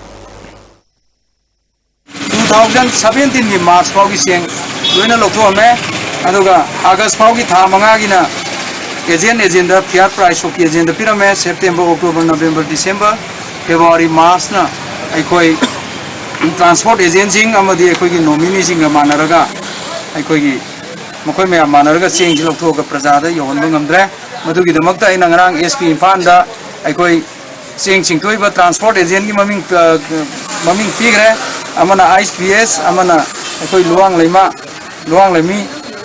Two thousand seventeenꯒꯤ March ꯐꯥꯎꯒꯤ ꯆꯦꯡ ꯂꯣꯏꯅ ꯂꯧꯊꯣꯛꯑꯝꯃꯦ꯫ ꯑꯗꯨꯒ August ꯐꯥꯎꯒꯤ ꯊꯥ ꯃꯉꯥꯒꯤꯅ agent agentꯗ fair price ꯁꯣꯛꯀꯤ agentꯗ ꯄꯤꯔꯝꯃꯦ꯫ September, October, November, December, February, Marchꯅ ꯑꯩꯈꯣꯏ transport agentꯁꯤꯡ ꯑꯃꯗꯤ ꯑꯩꯈꯣꯏꯒꯤ nomineeꯁꯤꯡꯒ ꯃꯥꯟꯅꯔꯒ ꯑꯩꯈꯣꯏꯒꯤ ꯃꯈꯣꯏ ꯃꯌꯥꯝ ꯃꯥꯟꯅꯔꯒ ꯆꯦꯡꯁꯤ ꯂꯧꯊꯣꯛꯑꯒ ꯄ꯭ꯔꯖꯥꯗ ꯌꯧꯍꯟꯕ ꯉꯝꯗ꯭ꯔꯦ꯫ ꯃꯗꯨꯒꯤꯗꯃꯛꯇ ꯑꯩꯅ ꯉꯔꯥꯡ SP ꯏꯝꯐꯥꯜꯗ ꯑꯩꯈꯣꯏ ꯆꯦꯡ ꯆꯤꯡꯊꯣꯛꯏꯕ transport agentꯒꯤ ꯃꯃꯤꯡ, ꯑ, ꯃꯃꯤꯡ ꯄꯤꯈ꯭ꯔꯦ꯫ ꯑꯃꯅ ꯑꯥꯏ ꯑꯦꯁ ꯄꯤ ꯑꯦꯁ, ꯑꯃꯅ ꯑꯩꯈꯣꯏ ꯂꯨꯋꯥꯡ ꯂꯩꯃ, ꯂꯨꯋꯥꯡ ꯂꯩꯃꯤ,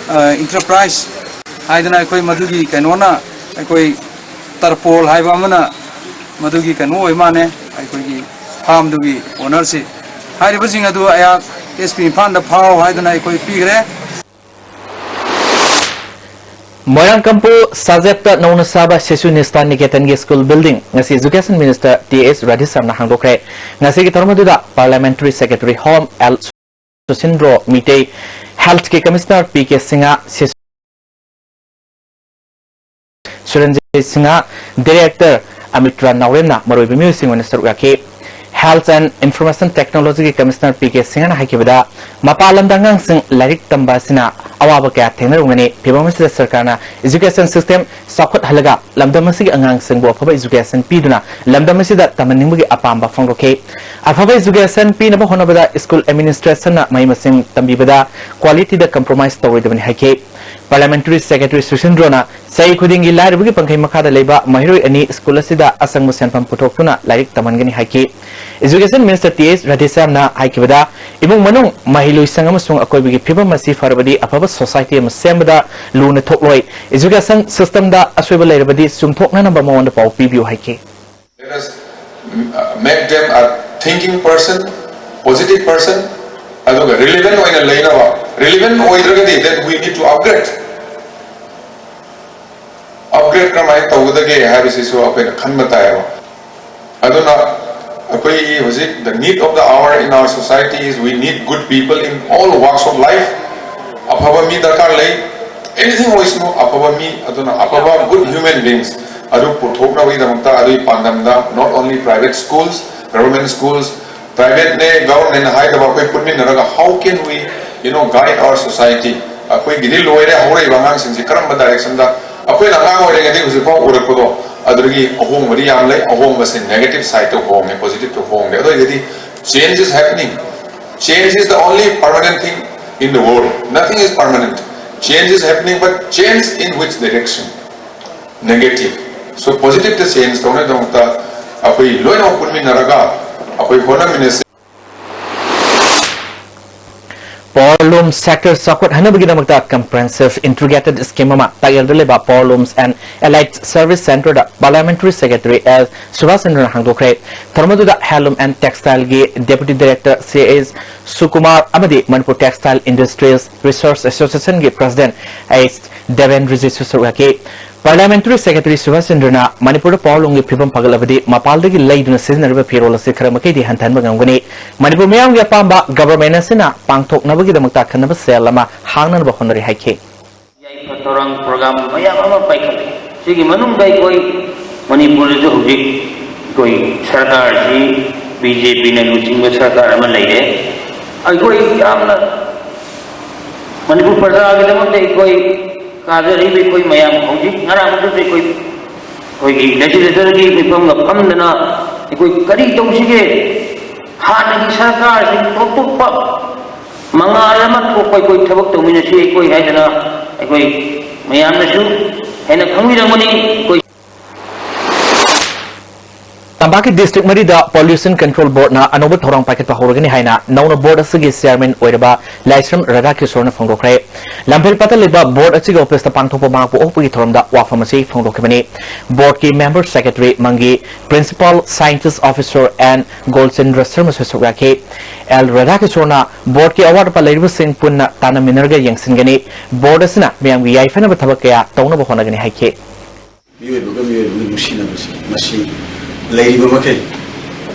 ꯑ, ꯏꯟꯇꯔꯄ꯭ꯔꯥꯏꯁ ꯍꯥꯏꯗꯅ ꯑꯩꯈꯣꯏ ꯃꯗꯨꯒꯤ ꯀꯩꯅꯣꯅ ꯑꯩꯈꯣꯏ ꯇꯔꯄꯣꯜ ꯍꯥꯏꯕ ꯑꯃꯅ ꯃꯗꯨꯒꯤ ꯀꯩꯅꯣ ꯑꯣꯏ ꯃꯥꯅꯦ, ꯑꯩꯈꯣꯏꯒꯤ ꯐꯥꯝꯗꯨꯒꯤ ꯑꯣꯅꯔꯁꯤ꯫ ꯍꯥꯏꯔꯤꯕꯁꯤꯡ ꯑꯗꯨ ꯑꯩꯍꯥꯛ ꯑꯦꯁ ꯄꯤ ꯏꯝꯐꯥꯜꯗ ꯐꯥꯎ ꯍꯥꯏꯗꯅ ꯑꯩꯈꯣꯏ ꯄꯤꯈ꯭ꯔꯦ꯫ ꯃꯣꯏꯔꯥꯡꯀꯝꯄꯨ ꯁꯥꯖꯦꯞꯇ ꯅꯧꯅ ꯁꯥꯕ ꯁꯤꯁꯨ ꯅꯤꯁ꯭ꯊꯥ ꯅꯤꯀꯦꯇꯟꯒꯤ ꯁ꯭ꯀꯨꯜ ꯕꯤꯜꯗꯤꯡ ꯉꯁꯤ ꯏꯖꯨꯀꯦꯁꯟ ꯃꯤꯅꯤꯁꯇꯔ ꯇꯤ ꯑꯦꯁ ꯔꯥꯙꯦꯁ꯭ꯌꯥꯝꯅ ꯍꯥꯡꯗꯣꯛꯈ꯭ꯔꯦ꯫ ꯉꯁꯤꯒꯤ ꯊꯧꯔꯝ ꯑꯗꯨꯗ parliamentary secretary home L Susindro Meitei, ꯍꯦꯜꯊꯀꯤ commissioner P K Singh, Shishu Surunjit Singh, director ꯑꯃꯤꯇ꯭ꯔꯥ ꯅꯥꯎꯔꯦꯝꯅ ꯃꯔꯨꯑꯣꯏꯕ ꯃꯤꯑꯣꯏꯁꯤꯡ ꯑꯣꯏꯅ ꯁꯔꯨꯛ ꯌꯥꯈꯤ꯫ ꯍꯦꯜꯊ ꯑꯦꯟ ꯏꯟꯐꯣꯔꯃꯦꯁꯟ ꯇꯦꯛꯅꯣꯂꯣꯖꯤꯒꯤ ꯀꯃꯤꯁꯅꯔ ꯄꯤ ꯀꯦ ꯁꯤꯡꯍꯅ ꯍꯥꯏꯈꯤꯕꯗ, ꯃꯄꯥꯟ ꯂꯝꯗ ꯑꯉꯥꯡꯁꯤꯡ ꯂꯥꯏꯔꯤꯛ ꯇꯝꯕ ꯑꯁꯤꯅ ꯑꯋꯥꯕ ꯀꯌꯥ ꯊꯦꯡꯅꯔꯝꯒꯅꯤ꯫ ꯐꯤꯚꯝ ꯑꯁꯤꯗ ꯁꯔꯀꯥꯔꯅ ꯏꯖꯨꯀꯦꯁꯟ ꯁꯤꯁꯇꯦꯝ ꯆꯥꯎꯈꯠꯍꯜꯂꯒ ꯂꯝꯗꯝ ꯑꯁꯤꯒꯤ ꯑꯉꯥꯡꯁꯤꯡꯕꯨ ꯑꯐꯕ ꯏꯖꯨꯀꯦꯁꯟ ꯄꯤꯗꯨꯅ ꯂꯝꯗꯝ ꯑꯁꯤꯗ ꯇꯝꯍꯟꯅꯤꯡꯕꯒꯤ ꯑꯄꯥꯝꯕ ꯐꯣꯡꯗꯣꯛꯈꯤ꯫ ꯑꯐꯕ ꯏꯖꯨꯀꯦꯁꯟ ꯄꯤꯅꯕ ꯍꯣꯠꯅꯕꯗ ꯁ꯭ꯀꯨꯜ ꯑꯦꯗꯃꯤꯅꯤꯁꯇ꯭ꯔꯦꯁꯟꯅ ꯃꯍꯩ ꯃꯁꯤꯡ ꯇꯝꯕꯤꯕꯗ ꯀ꯭ꯋꯥꯂꯤꯇꯤꯗ ꯀꯝꯄ꯭ꯔꯣꯃꯥꯏꯁ ꯇꯧꯔꯣꯏꯗꯕꯅꯤ ꯍꯥꯏꯈꯤ꯫ ꯄꯥꯔꯂꯤꯌꯥꯃꯦꯟꯇꯔꯤ ꯁꯦꯀ꯭ꯔꯦꯇꯔꯤ ꯁꯨꯁꯤꯟꯗ꯭ꯔꯣꯅ ꯆꯍꯤ ꯈꯨꯗꯤꯡꯒꯤ ꯂꯥꯏꯔꯕꯒꯤ ꯄꯟꯈꯩ ꯃꯈꯥꯗ ꯂꯩꯕ ꯃꯍꯩꯔꯣꯏ ꯑꯅꯤ ꯁ꯭ꯀꯨꯜ ꯑꯁꯤꯗ ꯑꯆꯪꯕ ꯁꯦꯟꯐꯝ ꯄꯨꯊꯣꯛꯇꯨꯅ ꯂꯥꯏꯔꯤꯛ ꯇꯝꯍꯟꯒꯅꯤ ꯍꯥꯏꯈꯤ꯫ ꯏꯖꯨꯀꯦꯁꯟ ꯃꯤꯅꯤꯁꯇꯔ ꯇꯤ ꯑꯦꯁ ꯔꯥꯙꯦꯁ꯭ꯌꯥꯝꯅ ꯍꯥꯏꯈꯤꯕꯗ, ꯏꯃꯨꯡ ꯃꯅꯨꯡ, ꯃꯍꯩꯂꯣꯏꯁꯪ ꯑꯃꯁꯨꯡ ꯑꯀꯣꯏꯕꯒꯤ ꯐꯤꯕꯝ ꯑꯁꯤ ꯐꯔꯕꯗꯤ ꯑꯐꯕ ꯁꯣꯁꯥꯏꯇꯤ ꯑꯃ ꯁꯦꯝꯕꯗ ꯂꯨꯅ ꯊꯣꯛꯂꯣꯏ꯫ ꯏꯖꯨꯀꯦꯁꯟ ꯁꯤꯁꯇꯝꯗ ꯑꯁꯣꯏꯕ ꯂꯩꯔꯕꯗꯤ ꯆꯨꯝꯊꯣꯛꯅꯅꯕ ꯃꯉꯣꯟꯗ ꯄꯥꯎ ꯄꯤꯕꯤꯌꯨ ꯍꯥꯏꯈꯤ꯫ Let us, uh, make them a thinking person, positive person, ꯑꯗꯨꯒ relevant ꯑꯣꯏꯅ ꯂꯩꯅꯕ꯫ Relevant ꯑꯣꯏꯗ꯭ꯔꯒꯗꯤ, then we need to upgrade. Upgrade ꯀꯔꯝꯍꯥꯏꯅ ꯇꯧꯒꯗꯒꯦ ꯍꯥꯏꯕꯁꯤꯁꯨ ꯑꯩꯈꯣꯏꯅ ꯈꯟꯕ ꯇꯥꯏꯌꯦꯕ꯫ ꯑꯗꯨꯅ ꯑꯩꯈꯣꯏꯒꯤ ꯍꯧꯖꯤꯛ the need of the hour in our society is we need good people in all walks of life. ꯑꯐꯕ ꯃꯤ ꯗꯔꯀꯥꯔ ꯂꯩ꯫ Anything ꯑꯣꯏꯁꯅꯨ, ꯑꯐꯕ ꯃꯤ, ꯑꯗꯨꯅ ꯑꯐꯕ good human beings ꯑꯗꯨ ꯄꯨꯊꯣꯛꯅꯕꯒꯤꯗꯃꯛꯇ ꯑꯗꯨꯒꯤ ꯄꯥꯟꯗꯝꯗ not only private schools, government schools, privateꯅꯦ, governmentꯅꯦ ꯍꯥꯏꯗꯕ ꯑꯩꯈꯣꯏ ꯄꯨꯟꯃꯤꯟꯅꯔꯒ how can we, you know, guide our society? ꯑꯩꯈꯣꯏꯒꯤꯗꯤ ꯂꯣꯏꯔꯦ, ꯍꯧꯔꯛꯏꯕ ꯑꯉꯥꯡꯁꯤꯡꯁꯤ ꯀꯔꯝꯕ directionꯗ, ꯑꯩꯈꯣꯏꯅ ꯑꯉꯥꯡ ꯑꯣꯏꯔꯤꯉꯩꯗꯒꯤ ꯍꯧꯖꯤꯛꯐꯥꯎ ꯎꯔꯛꯄꯗꯣ, ꯑꯗꯨꯗꯒꯤ ꯑꯍꯣꯡꯕꯗꯤ ꯌꯥꯝ ꯂꯩ꯫ ꯑꯍꯣꯡꯕꯁꯦ negative sideꯇ ꯍꯣꯡꯉꯦ, positiveꯇ ꯍꯣꯡꯗꯦ꯫ ꯑꯗꯨ ꯑꯣꯏꯔꯒꯗꯤ change is happening. Change is the only permanent thing in the world. Nothing is permanent. Change is happening, but change in which direction? Negative. So positiveꯇ change ꯇꯧꯅꯕꯒꯤꯗꯃꯛꯇ ꯑꯩꯈꯣꯏ ꯂꯣꯏꯅꯃꯛ ꯄꯨꯟꯃꯤꯟꯅꯔꯒ ꯑꯩꯈꯣꯏ ꯍꯣꯠꯅꯃꯤꯟꯅꯁꯤ꯫ Power Loom Sector ꯆꯥꯎꯈꯠꯍꯟꯅꯕꯒꯤꯗꯃꯛꯇ Comprehensive Integrated Scheme ꯑꯃ ꯇꯥꯛꯌꯦꯜꯗ ꯂꯩꯕ Power Looms and Allied Service Centreꯗ Parliamentary Secretary L Subhas ꯆꯟꯗ꯭ꯔꯅ ꯍꯥꯡꯗꯣꯛꯈ꯭ꯔꯦ꯫ ꯊꯧꯔꯝ ꯑꯗꯨꯗ Handloom and Textileꯒꯤ Deputy Director C S ꯁꯨꯀꯨꯃꯥꯔ ꯑꯃꯗꯤ Manipur Textile Industries Research Associationꯒꯤ President ꯑꯩꯆ ꯗꯦꯕꯦꯟꯗ꯭ꯔꯖꯤꯠꯁꯨ ꯁꯔꯨꯛ ꯌꯥꯈꯤ꯫ Parliamentary Secretary ꯁꯨꯕꯥꯁ ꯆꯟꯗ꯭ꯔꯅ ꯃꯅꯤꯄꯨꯔꯗ power loomꯒꯤ ꯐꯤꯕꯝ ꯐꯒꯠꯂꯕꯗꯤ ꯃꯄꯥꯟꯗꯒꯤ ꯂꯩꯗꯨꯅ ꯁꯤꯖꯤꯟꯅꯔꯤꯕ ꯐꯤꯔꯣꯜ ꯑꯁꯤ ꯈꯔ ꯃꯈꯩꯗꯤ ꯍꯟꯊꯍꯟꯕ ꯉꯝꯒꯅꯤ꯫ ꯃꯅꯤꯄꯨꯔ ꯃꯤꯌꯥꯝꯒꯤ ꯑꯄꯥꯝꯕ government ꯑꯁꯤꯅ ꯄꯥꯡꯊꯣꯛꯅꯕꯒꯤꯗꯃꯛꯇ ꯑꯈꯟꯅꯕ cell ꯑꯃ ꯍꯥꯡꯅꯅꯕ ꯍꯣꯠꯅꯔꯤ ꯍꯥꯏꯈꯤ꯫ ꯌꯥꯏꯐ ꯊꯧꯔꯥꯡ program ꯃꯌꯥꯝ ꯑꯃ ꯄꯥꯏꯈꯠꯂꯤ꯫ ꯁꯤꯒꯤ ꯃꯅꯨꯡꯗ ꯑꯩꯈꯣꯏ ꯃꯅꯤꯄꯨꯔꯗꯁꯨ ꯍꯧꯖꯤꯛ ꯑꯩꯈꯣꯏ ꯁꯔꯀꯥꯔꯁꯤ ꯕꯤ ꯖꯦ ꯄꯤꯅ ꯂꯨꯆꯤꯡꯕ ꯁꯔꯀꯥꯔ ꯑꯃ ꯂꯩꯔꯦ꯫ ꯑꯩꯈꯣꯏ ꯌꯥꯝꯅ ꯃꯅꯤꯄꯨꯔ ꯄ꯭ꯔꯖꯥꯒꯤꯗꯃꯛꯇ ꯑꯩꯈꯣꯏ ꯀꯥꯖꯔꯤꯕ ꯑꯩꯈꯣꯏ ꯃꯌꯥꯝ ꯍꯧꯖꯤꯛ ꯉꯔꯥꯡ ꯍꯧꯖꯤꯛ ꯑꯩꯈꯣꯏ ꯑꯩꯈꯣꯏꯒꯤ legislatorꯒꯤ ꯃꯤꯐꯝꯒ ꯐꯝꯗꯅ ꯑꯩꯈꯣꯏ ꯀꯔꯤ ꯇꯧꯁꯤꯒꯦ, ꯍꯥꯟꯅꯒꯤ ꯁꯔꯀꯥꯔꯁꯤ ꯇꯣꯞ ꯇꯣꯞꯄ ꯃꯉꯥꯜ ꯑꯃ ꯊꯣꯛꯄ ꯑꯩꯈꯣꯏ ꯊꯕꯛ ꯇꯧꯃꯤꯟꯅꯁꯤ ꯑꯩꯈꯣꯏ ꯍꯥꯏꯗꯅ ꯑꯩꯈꯣꯏ ꯃꯌꯥꯝꯅꯁꯨ ꯍꯦꯟꯅ ꯈꯪꯕꯤꯔꯝꯒꯅꯤ꯫ ꯑꯩꯈꯣꯏ ꯇꯝꯄꯥꯛꯀꯤ district ꯃꯔꯤꯗ Pollution Control Boardꯅ ꯑꯅꯧꯕ ꯊꯧꯔꯥꯡ ꯄꯥꯏꯈꯠꯄ ꯍꯧꯔꯒꯅꯤ ꯍꯥꯏꯅ ꯅꯧꯅ board ꯑꯁꯤꯒꯤ chairman ꯑꯣꯏꯔꯕ ꯂꯥꯏꯁ꯭ꯔꯝ ꯔꯥꯙꯥꯀꯤꯁꯣꯔꯅ ꯐꯣꯡꯗꯣꯛꯈ꯭ꯔꯦ꯫ ꯂꯝꯐꯦꯜꯄꯥꯠꯇ ꯂꯩꯕ board ꯑꯁꯤꯒꯤ officeꯇ ꯄꯥꯡꯊꯣꯛꯄ ꯃꯍꯥꯛꯄꯨ ꯑꯣꯛꯄꯒꯤ ꯊꯧꯔꯝꯗ ꯋꯥꯐꯝ ꯑꯁꯤ ꯐꯣꯡꯗꯣꯛꯈꯤꯕꯅꯤ꯫ Boardꯀꯤ member secretary ꯃꯪꯒꯤ, principal scientist officer N ꯒꯣꯜꯆꯟꯗ꯭ꯔ ꯁꯔꯃꯁꯨ ꯁꯔꯨꯛ ꯌꯥꯈꯤ꯫ ꯑꯦꯜ ꯔꯥꯙꯥꯀꯤꯁꯣꯔꯅ boardꯀꯤ ꯑꯋꯥꯠ ꯑꯄꯥ ꯂꯩꯔꯤꯕꯁꯤꯡ ꯄꯨꯟꯅ ꯇꯥꯟꯅꯃꯤꯟꯅꯔꯒ ꯌꯦꯡꯁꯤꯟꯒꯅꯤ꯫ Board ꯑꯁꯤꯅ ꯃꯤꯌꯥꯝꯒꯤ ꯌꯥꯏꯐꯅꯕ ꯊꯕꯛ ꯀꯌꯥ ꯇꯧꯅꯕ ꯍꯣꯠꯅꯒꯅꯤ ꯍꯥꯏꯈꯤ꯫ ꯃꯤꯑꯣꯏꯕꯒ ꯃꯤꯑꯣꯏꯕꯒ ꯅꯨꯡꯁꯤꯅꯕꯁꯦ, ꯃꯁꯤ ꯂꯩꯔꯤꯕ ꯃꯈꯩ,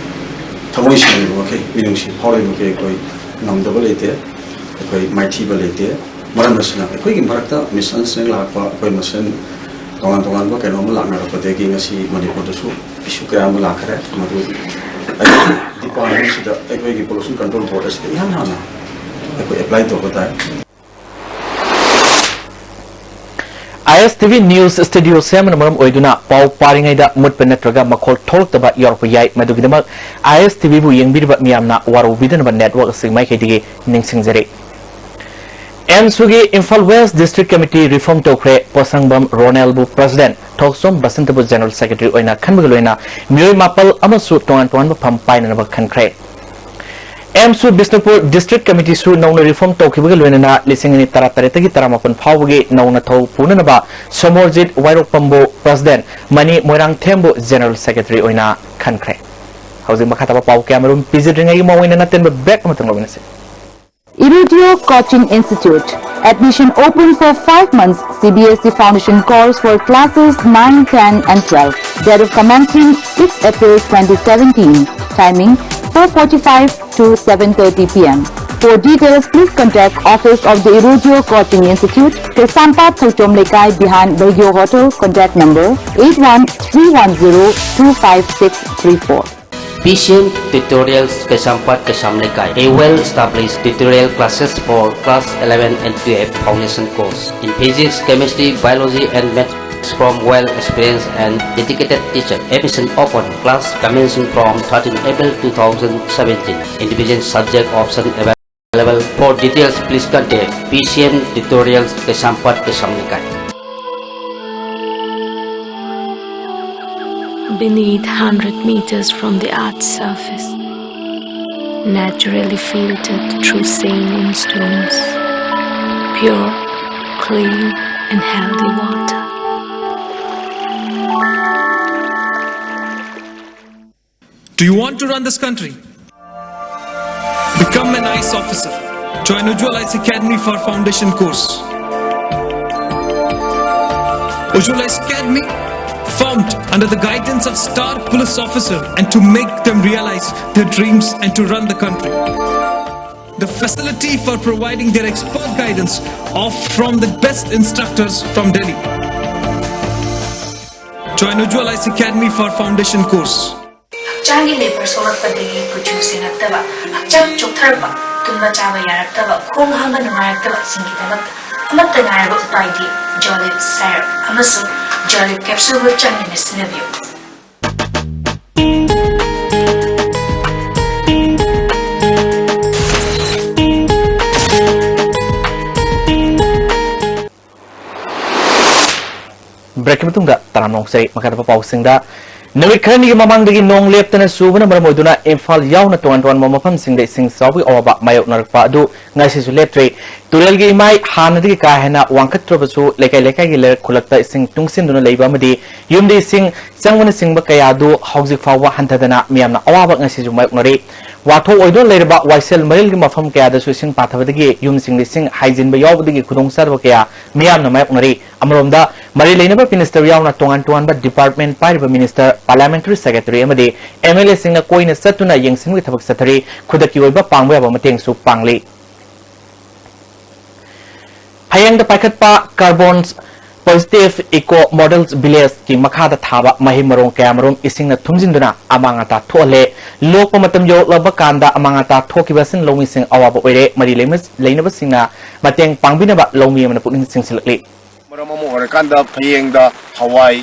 ꯊꯃꯣꯏ ꯁꯦꯡꯂꯤꯕ ꯃꯈꯩ, ꯃꯤꯅꯨꯡꯁꯤ ꯐꯥꯎꯔꯤꯕ ꯃꯈꯩ ꯑꯩꯈꯣꯏ ꯉꯝꯗꯕ ꯂꯩꯇꯦ, ꯑꯩꯈꯣꯏ ꯃꯥꯏꯊꯤꯕ ꯂꯩꯇꯦ꯫ ꯃꯔꯝ ꯑꯁꯤꯅ ꯑꯩꯈꯣꯏꯒꯤ ꯃꯔꯛꯇ misunderstanding ꯂꯥꯛꯄ, ꯑꯩꯈꯣꯏ ꯃꯁꯦꯟ ꯇꯣꯉꯥꯟ ꯇꯣꯉꯥꯟꯕ ꯀꯩꯅꯣ ꯑꯃ ꯂꯥꯛꯅꯔꯛꯄꯗꯒꯤ ꯉꯁꯤ ꯃꯅꯤꯄꯨꯔꯗꯁꯨ issue ꯀꯌꯥ ꯑꯃ ꯂꯥꯛꯈ꯭ꯔꯦ꯫ ꯃꯗꯨ ꯑꯩꯈꯣꯏ departmentꯁꯤꯗ, ꯑꯩꯈꯣꯏꯒꯤ Pollution Control Board ꯑꯁꯤꯗ ꯏꯍꯥꯟ ꯍꯥꯟꯅ ꯑꯩꯈꯣꯏ apply ꯇꯧꯕ ꯇꯥꯏ꯫ ꯑꯥꯏ ꯑꯦꯁ ꯇꯤ ꯚꯤ news studio ꯁꯦꯝꯕꯅ ꯃꯔꯝ ꯑꯣꯏꯗꯨꯅ ꯄꯥꯎ ꯄꯥꯔꯤꯉꯩꯗ ꯃꯨꯠꯄ ꯅꯠꯇ꯭ꯔꯒ ꯃꯈꯣꯜ ꯊꯣꯛꯂꯛꯇꯕ ꯌꯥꯎꯔꯛꯄ ꯌꯥꯏ꯫ ꯃꯗꯨꯒꯤꯗꯃꯛ ꯑꯥꯏ ꯑꯦꯁ ꯇꯤ ꯚꯤꯕꯨ ꯌꯦꯡꯕꯤꯔꯤꯕ ꯃꯤꯌꯥꯝꯅ ꯋꯥꯔꯧꯕꯤꯗꯅꯕ network ꯑꯁꯤꯒꯤ ꯃꯥꯏꯀꯩꯗꯒꯤ ꯅꯤꯡꯁꯤꯡꯖꯔꯤ꯫ ꯑꯦꯝꯁꯨꯒꯤ Imphal West District Committee reform ꯇꯧꯈ꯭ꯔꯦ꯫ ꯄꯣꯁꯪꯕꯝ ꯔꯣꯅꯦꯜꯕꯨ President, ꯊꯣꯛꯆꯣꯝ ꯕꯁꯟꯇꯕꯨ General Secretary ꯑꯣꯏꯅ ꯈꯟꯕꯒ ꯂꯣꯏꯅ ꯃꯤꯑꯣꯏ ꯃꯥꯄꯜ ꯑꯃꯁꯨ ꯇꯣꯉꯥꯟ ꯇꯣꯉꯥꯟꯕ ꯐꯝ ꯄꯥꯏꯅꯅꯕ ꯈꯟꯈ꯭ꯔꯦ꯫ ꯑꯦꯝꯁꯨ ꯕꯤꯁꯅꯨꯄꯨꯔ ꯗꯤꯁꯇ꯭ꯔꯤꯛ ꯀꯃꯤꯇꯤꯁꯨ ꯅꯧꯅ ꯔꯤꯐꯣꯔꯝ ꯇꯧꯈꯤꯕꯒ ꯂꯣꯏꯅꯅ ꯂꯤꯁꯤꯡ ꯑꯅꯤ ꯇꯔꯥꯇꯔꯦꯠꯇꯒꯤ ꯇꯔꯥꯃꯥꯄꯟ ꯐꯥꯎꯕꯒꯤ ꯅꯧꯅ ꯊꯧ ꯄꯨꯅꯅꯕ ꯁꯣꯃꯣꯔꯖꯤꯠ ꯋꯥꯏꯔꯣꯛꯄꯝꯕꯨ ꯄ꯭ꯔꯁꯤꯗꯦꯟ, ꯃꯅꯤ ꯃꯣꯏꯔꯥꯡꯊꯦꯝꯕꯨ ꯖꯦꯅꯔꯦꯜ ꯁꯦꯀ꯭ꯔꯦꯇꯔꯤ ꯑꯣꯏꯅ ꯈꯟꯈ꯭ꯔꯦ꯫ ꯍꯧꯖꯤꯛ ꯃꯈꯥ ꯇꯥꯕ ꯄꯥꯎ ꯀꯌꯥꯃꯔꯨꯝ ꯄꯤꯖꯗ꯭ꯔꯤꯉꯩꯒꯤ ꯃꯃꯥꯡ ꯑꯣꯏꯅ ꯅꯠꯇꯦꯟꯕ ꯕ꯭ꯔꯦꯛ ꯑꯃꯇꯪ ꯂꯧꯃꯤꯟꯅꯁꯤ꯫ Irudio Coaching Institute. Admission open for five months. C B S E Foundation course for classes nine, ten and twelve. Date of commencement six April twenty seventeen. Timing four forty-five to seven thirty p m. For details, please contact Office of the Irudio Coaching Institute, Kaisampat Thouchom Lekai behind Baigyo Hotel, contact number eight one three one zero two five six three four. P C M Tutorials Kaisampat Kaisam Lekai, a well-established tutorial classes for class eleven and twelve foundation course in physics, chemistry, biology and maths from well-experienced and dedicated teacher. Admission open. Class commencing from thirteen April two thousand seventeen. Individual subject option available. For details, please contact P C M Tutorials Kaisampat Kaisam Lekai. Beneath hundred meters from the earth's surface, naturally filtered through saline stones, pure, clean and healthy water. Do you want to run this country? Become an I A S officer. Join Ujjwal I A S Academy for foundation course. Ujjwal I A S Academy, formed under the guidance of star police officer, and to make them realize their dreams and to run the country. The facility for providing their expert guidance of from the best instructors from Delhi. Join Ujjwal I A S Academy for foundation course. ꯍꯛꯆꯥꯡꯒꯤ ꯂꯦꯕꯔ ꯁꯣꯛꯂꯛꯄꯗꯒꯤ ꯀꯨꯆꯨ ꯁꯦꯡꯉꯛꯇꯕ, ꯍꯛꯆꯥꯡ ꯆꯣꯛꯊꯔꯛꯄ, ꯇꯨꯝꯕ ꯆꯥꯕ ꯌꯥꯔꯛꯇꯕ, ꯈꯣꯡ ꯍꯥꯝꯕ ꯅꯨꯡꯉꯥꯏꯔꯛꯇꯕꯁꯤꯡꯒꯤꯗꯃꯛꯇ ꯑꯃꯠꯇ ꯉꯥꯏꯔꯕ ꯎꯄꯥꯏꯗꯤ ꯖꯣꯂꯤꯞ ꯁꯥꯏꯔꯞ ꯑꯃꯁꯨꯡ ꯖꯣꯂꯤꯞ ꯀꯦꯞꯁꯨꯜꯕꯨ ꯆꯥꯡ ꯅꯥꯏꯅ ꯁꯤꯖꯤꯟꯅꯕꯤꯌꯨ꯫ ꯕ꯭ꯔꯦꯛꯀꯤ ꯃꯇꯨꯡꯗ ꯇꯔꯥꯝꯅ ꯑꯣꯛꯆꯔꯤ꯫ ꯃꯈꯥ ꯇꯥꯕ ꯄꯥꯎꯁꯤꯡꯗ, ꯅꯨꯃꯤꯠ ꯈꯔꯅꯤꯒꯤ ꯃꯃꯥꯡꯗꯒꯤ ꯅꯣꯡ ꯂꯦꯞꯇꯅ ꯆꯨꯕꯅ ꯃꯔꯝ ꯑꯣꯏꯗꯨꯅ ꯏꯝꯐꯥꯜ ꯌꯥꯎꯅ ꯇꯣꯉꯥꯟ ꯇꯣꯉꯥꯟꯕ ꯃꯐꯝꯁꯤꯡꯗ ꯏꯁꯤꯡ ꯆꯥꯎꯕꯒꯤ ꯑꯋꯥꯕ ꯃꯥꯌꯣꯛꯅꯔꯛꯄ ꯑꯗꯨ ꯉꯁꯤꯁꯨ ꯂꯦꯞꯇ꯭ꯔꯤ꯫ ꯇꯨꯔꯦꯜꯒꯤ ꯏꯃꯥꯏ ꯍꯥꯟꯅꯗꯒꯤ ꯀꯥ ꯍꯦꯟꯅ ꯋꯥꯡꯈꯠꯇ꯭ꯔꯕꯁꯨ, ꯂꯩꯀꯥꯏ ꯂꯩꯀꯥꯏꯒꯤ ꯂꯩꯔꯛ ꯈꯨꯜꯂꯛꯇ ꯏꯁꯤꯡ ꯇꯨꯡꯁꯤꯟꯗꯨꯅ ꯂꯩꯕ ꯑꯃꯗꯤ ꯌꯨꯝꯗ ꯏꯁꯤꯡ ꯆꯪꯕꯅꯆꯤꯡꯕ ꯀꯌꯥ ꯑꯗꯨ ꯍꯧꯖꯤꯛ ꯐꯥꯎꯕ ꯍꯟꯊꯗꯅ ꯃꯤꯌꯥꯝꯅ ꯑꯋꯥꯕ ꯉꯁꯤꯁꯨ ꯃꯥꯌꯣꯛꯅꯔꯤ꯫ ꯋꯥꯊꯣꯛ ꯑꯣꯏꯗꯨꯅ ꯂꯩꯔꯕ ꯋꯥꯏꯁꯦꯜ ꯃꯔꯤꯜꯒꯤ ꯃꯐꯝ ꯀꯌꯥꯗꯁꯨ ꯏꯁꯤꯡ ꯄꯥꯊꯕꯗꯒꯤ ꯌꯨꯝꯁꯤꯡꯗ ꯏꯁꯤꯡ ꯍꯥꯏꯖꯤꯟꯕ ꯌꯥꯎꯕꯗꯒꯤ ꯈꯨꯗꯣꯡꯆꯥꯗꯕ ꯀꯌꯥ ꯃꯤꯌꯥꯝꯅ ꯃꯥꯌꯣꯛꯅꯔꯤ꯫ ꯑꯃꯔꯣꯝꯗ, ꯃꯔꯤ ꯂꯩꯅꯕ ꯃꯤꯅꯤꯁꯇꯔ ꯌꯥꯎꯅ ꯇꯣꯉꯥꯟ ꯇꯣꯉꯥꯟꯕ ꯗꯤꯄꯥꯔꯠꯃꯦꯟꯠ ꯄꯥꯏꯔꯤꯕ ꯃꯤꯅꯤꯁꯇꯔ, ꯄꯥꯔꯂꯤꯌꯥꯃꯦꯟꯇꯔꯤ ꯁꯦꯀ꯭ꯔꯦꯇꯔꯤ ꯑꯃꯗꯤ ꯑꯦꯝ ꯑꯦꯜ ꯑꯦꯁꯤꯡꯅ ꯀꯣꯏꯅ ꯆꯠꯇꯨꯅ ꯌꯦꯡꯁꯤꯟꯕꯒꯤ ꯊꯕꯛ ꯆꯠꯊꯔꯤ꯫ ꯈꯨꯗꯛꯀꯤ ꯑꯣꯏꯕ ꯄꯥꯡꯕ ꯌꯥꯕ ꯃꯇꯦꯡꯁꯨ ꯄꯥꯡꯂꯤ꯫ ꯐꯌꯦꯡꯗ ꯄꯥꯏꯈꯠꯄ ꯀꯥꯔꯕꯣꯟ ꯄꯣꯖꯤꯇꯤꯚ ꯏꯀꯣ ꯃꯣꯗꯦꯜ ꯚꯤꯂꯦꯖꯀꯤ ꯃꯈꯥꯗ ꯊꯥꯕ ꯃꯍꯩ ꯃꯔꯣꯡ ꯀꯌꯥꯃꯔꯨꯝ ꯏꯁꯤꯡꯅ ꯊꯨꯝꯖꯤꯟꯗꯨꯅ ꯑꯃꯥꯡ ꯑꯇꯥ ꯊꯣꯛꯍꯜꯂꯦ꯫ ꯂꯣꯛꯄ ꯃꯇꯝ ꯌꯧꯔꯛꯂꯕ ꯀꯥꯟꯗ ꯑꯃꯥꯡ ꯑꯇꯥ ꯊꯣꯛꯈꯤꯕ ꯑꯁꯤꯅ ꯂꯧꯃꯤꯁꯤꯡ ꯑꯋꯥꯕ ꯑꯣꯏꯔꯦ꯫ ꯃꯔꯤ ꯂꯩꯃ-, ꯂꯩꯅꯕꯁꯤꯡꯅ ꯃꯇꯦꯡ ꯄꯥꯡꯕꯤꯅꯕ ꯂꯧꯃꯤ ꯑꯃꯅ ꯄꯨꯛꯅꯤꯡ ꯆꯤꯡꯁꯤꯜꯂꯛꯂꯤ꯫ ꯃꯔꯝ ꯑꯃ ꯑꯣꯏꯔꯀꯥꯟꯗ ꯐꯌꯦꯡꯗ ꯍꯋꯥꯏ,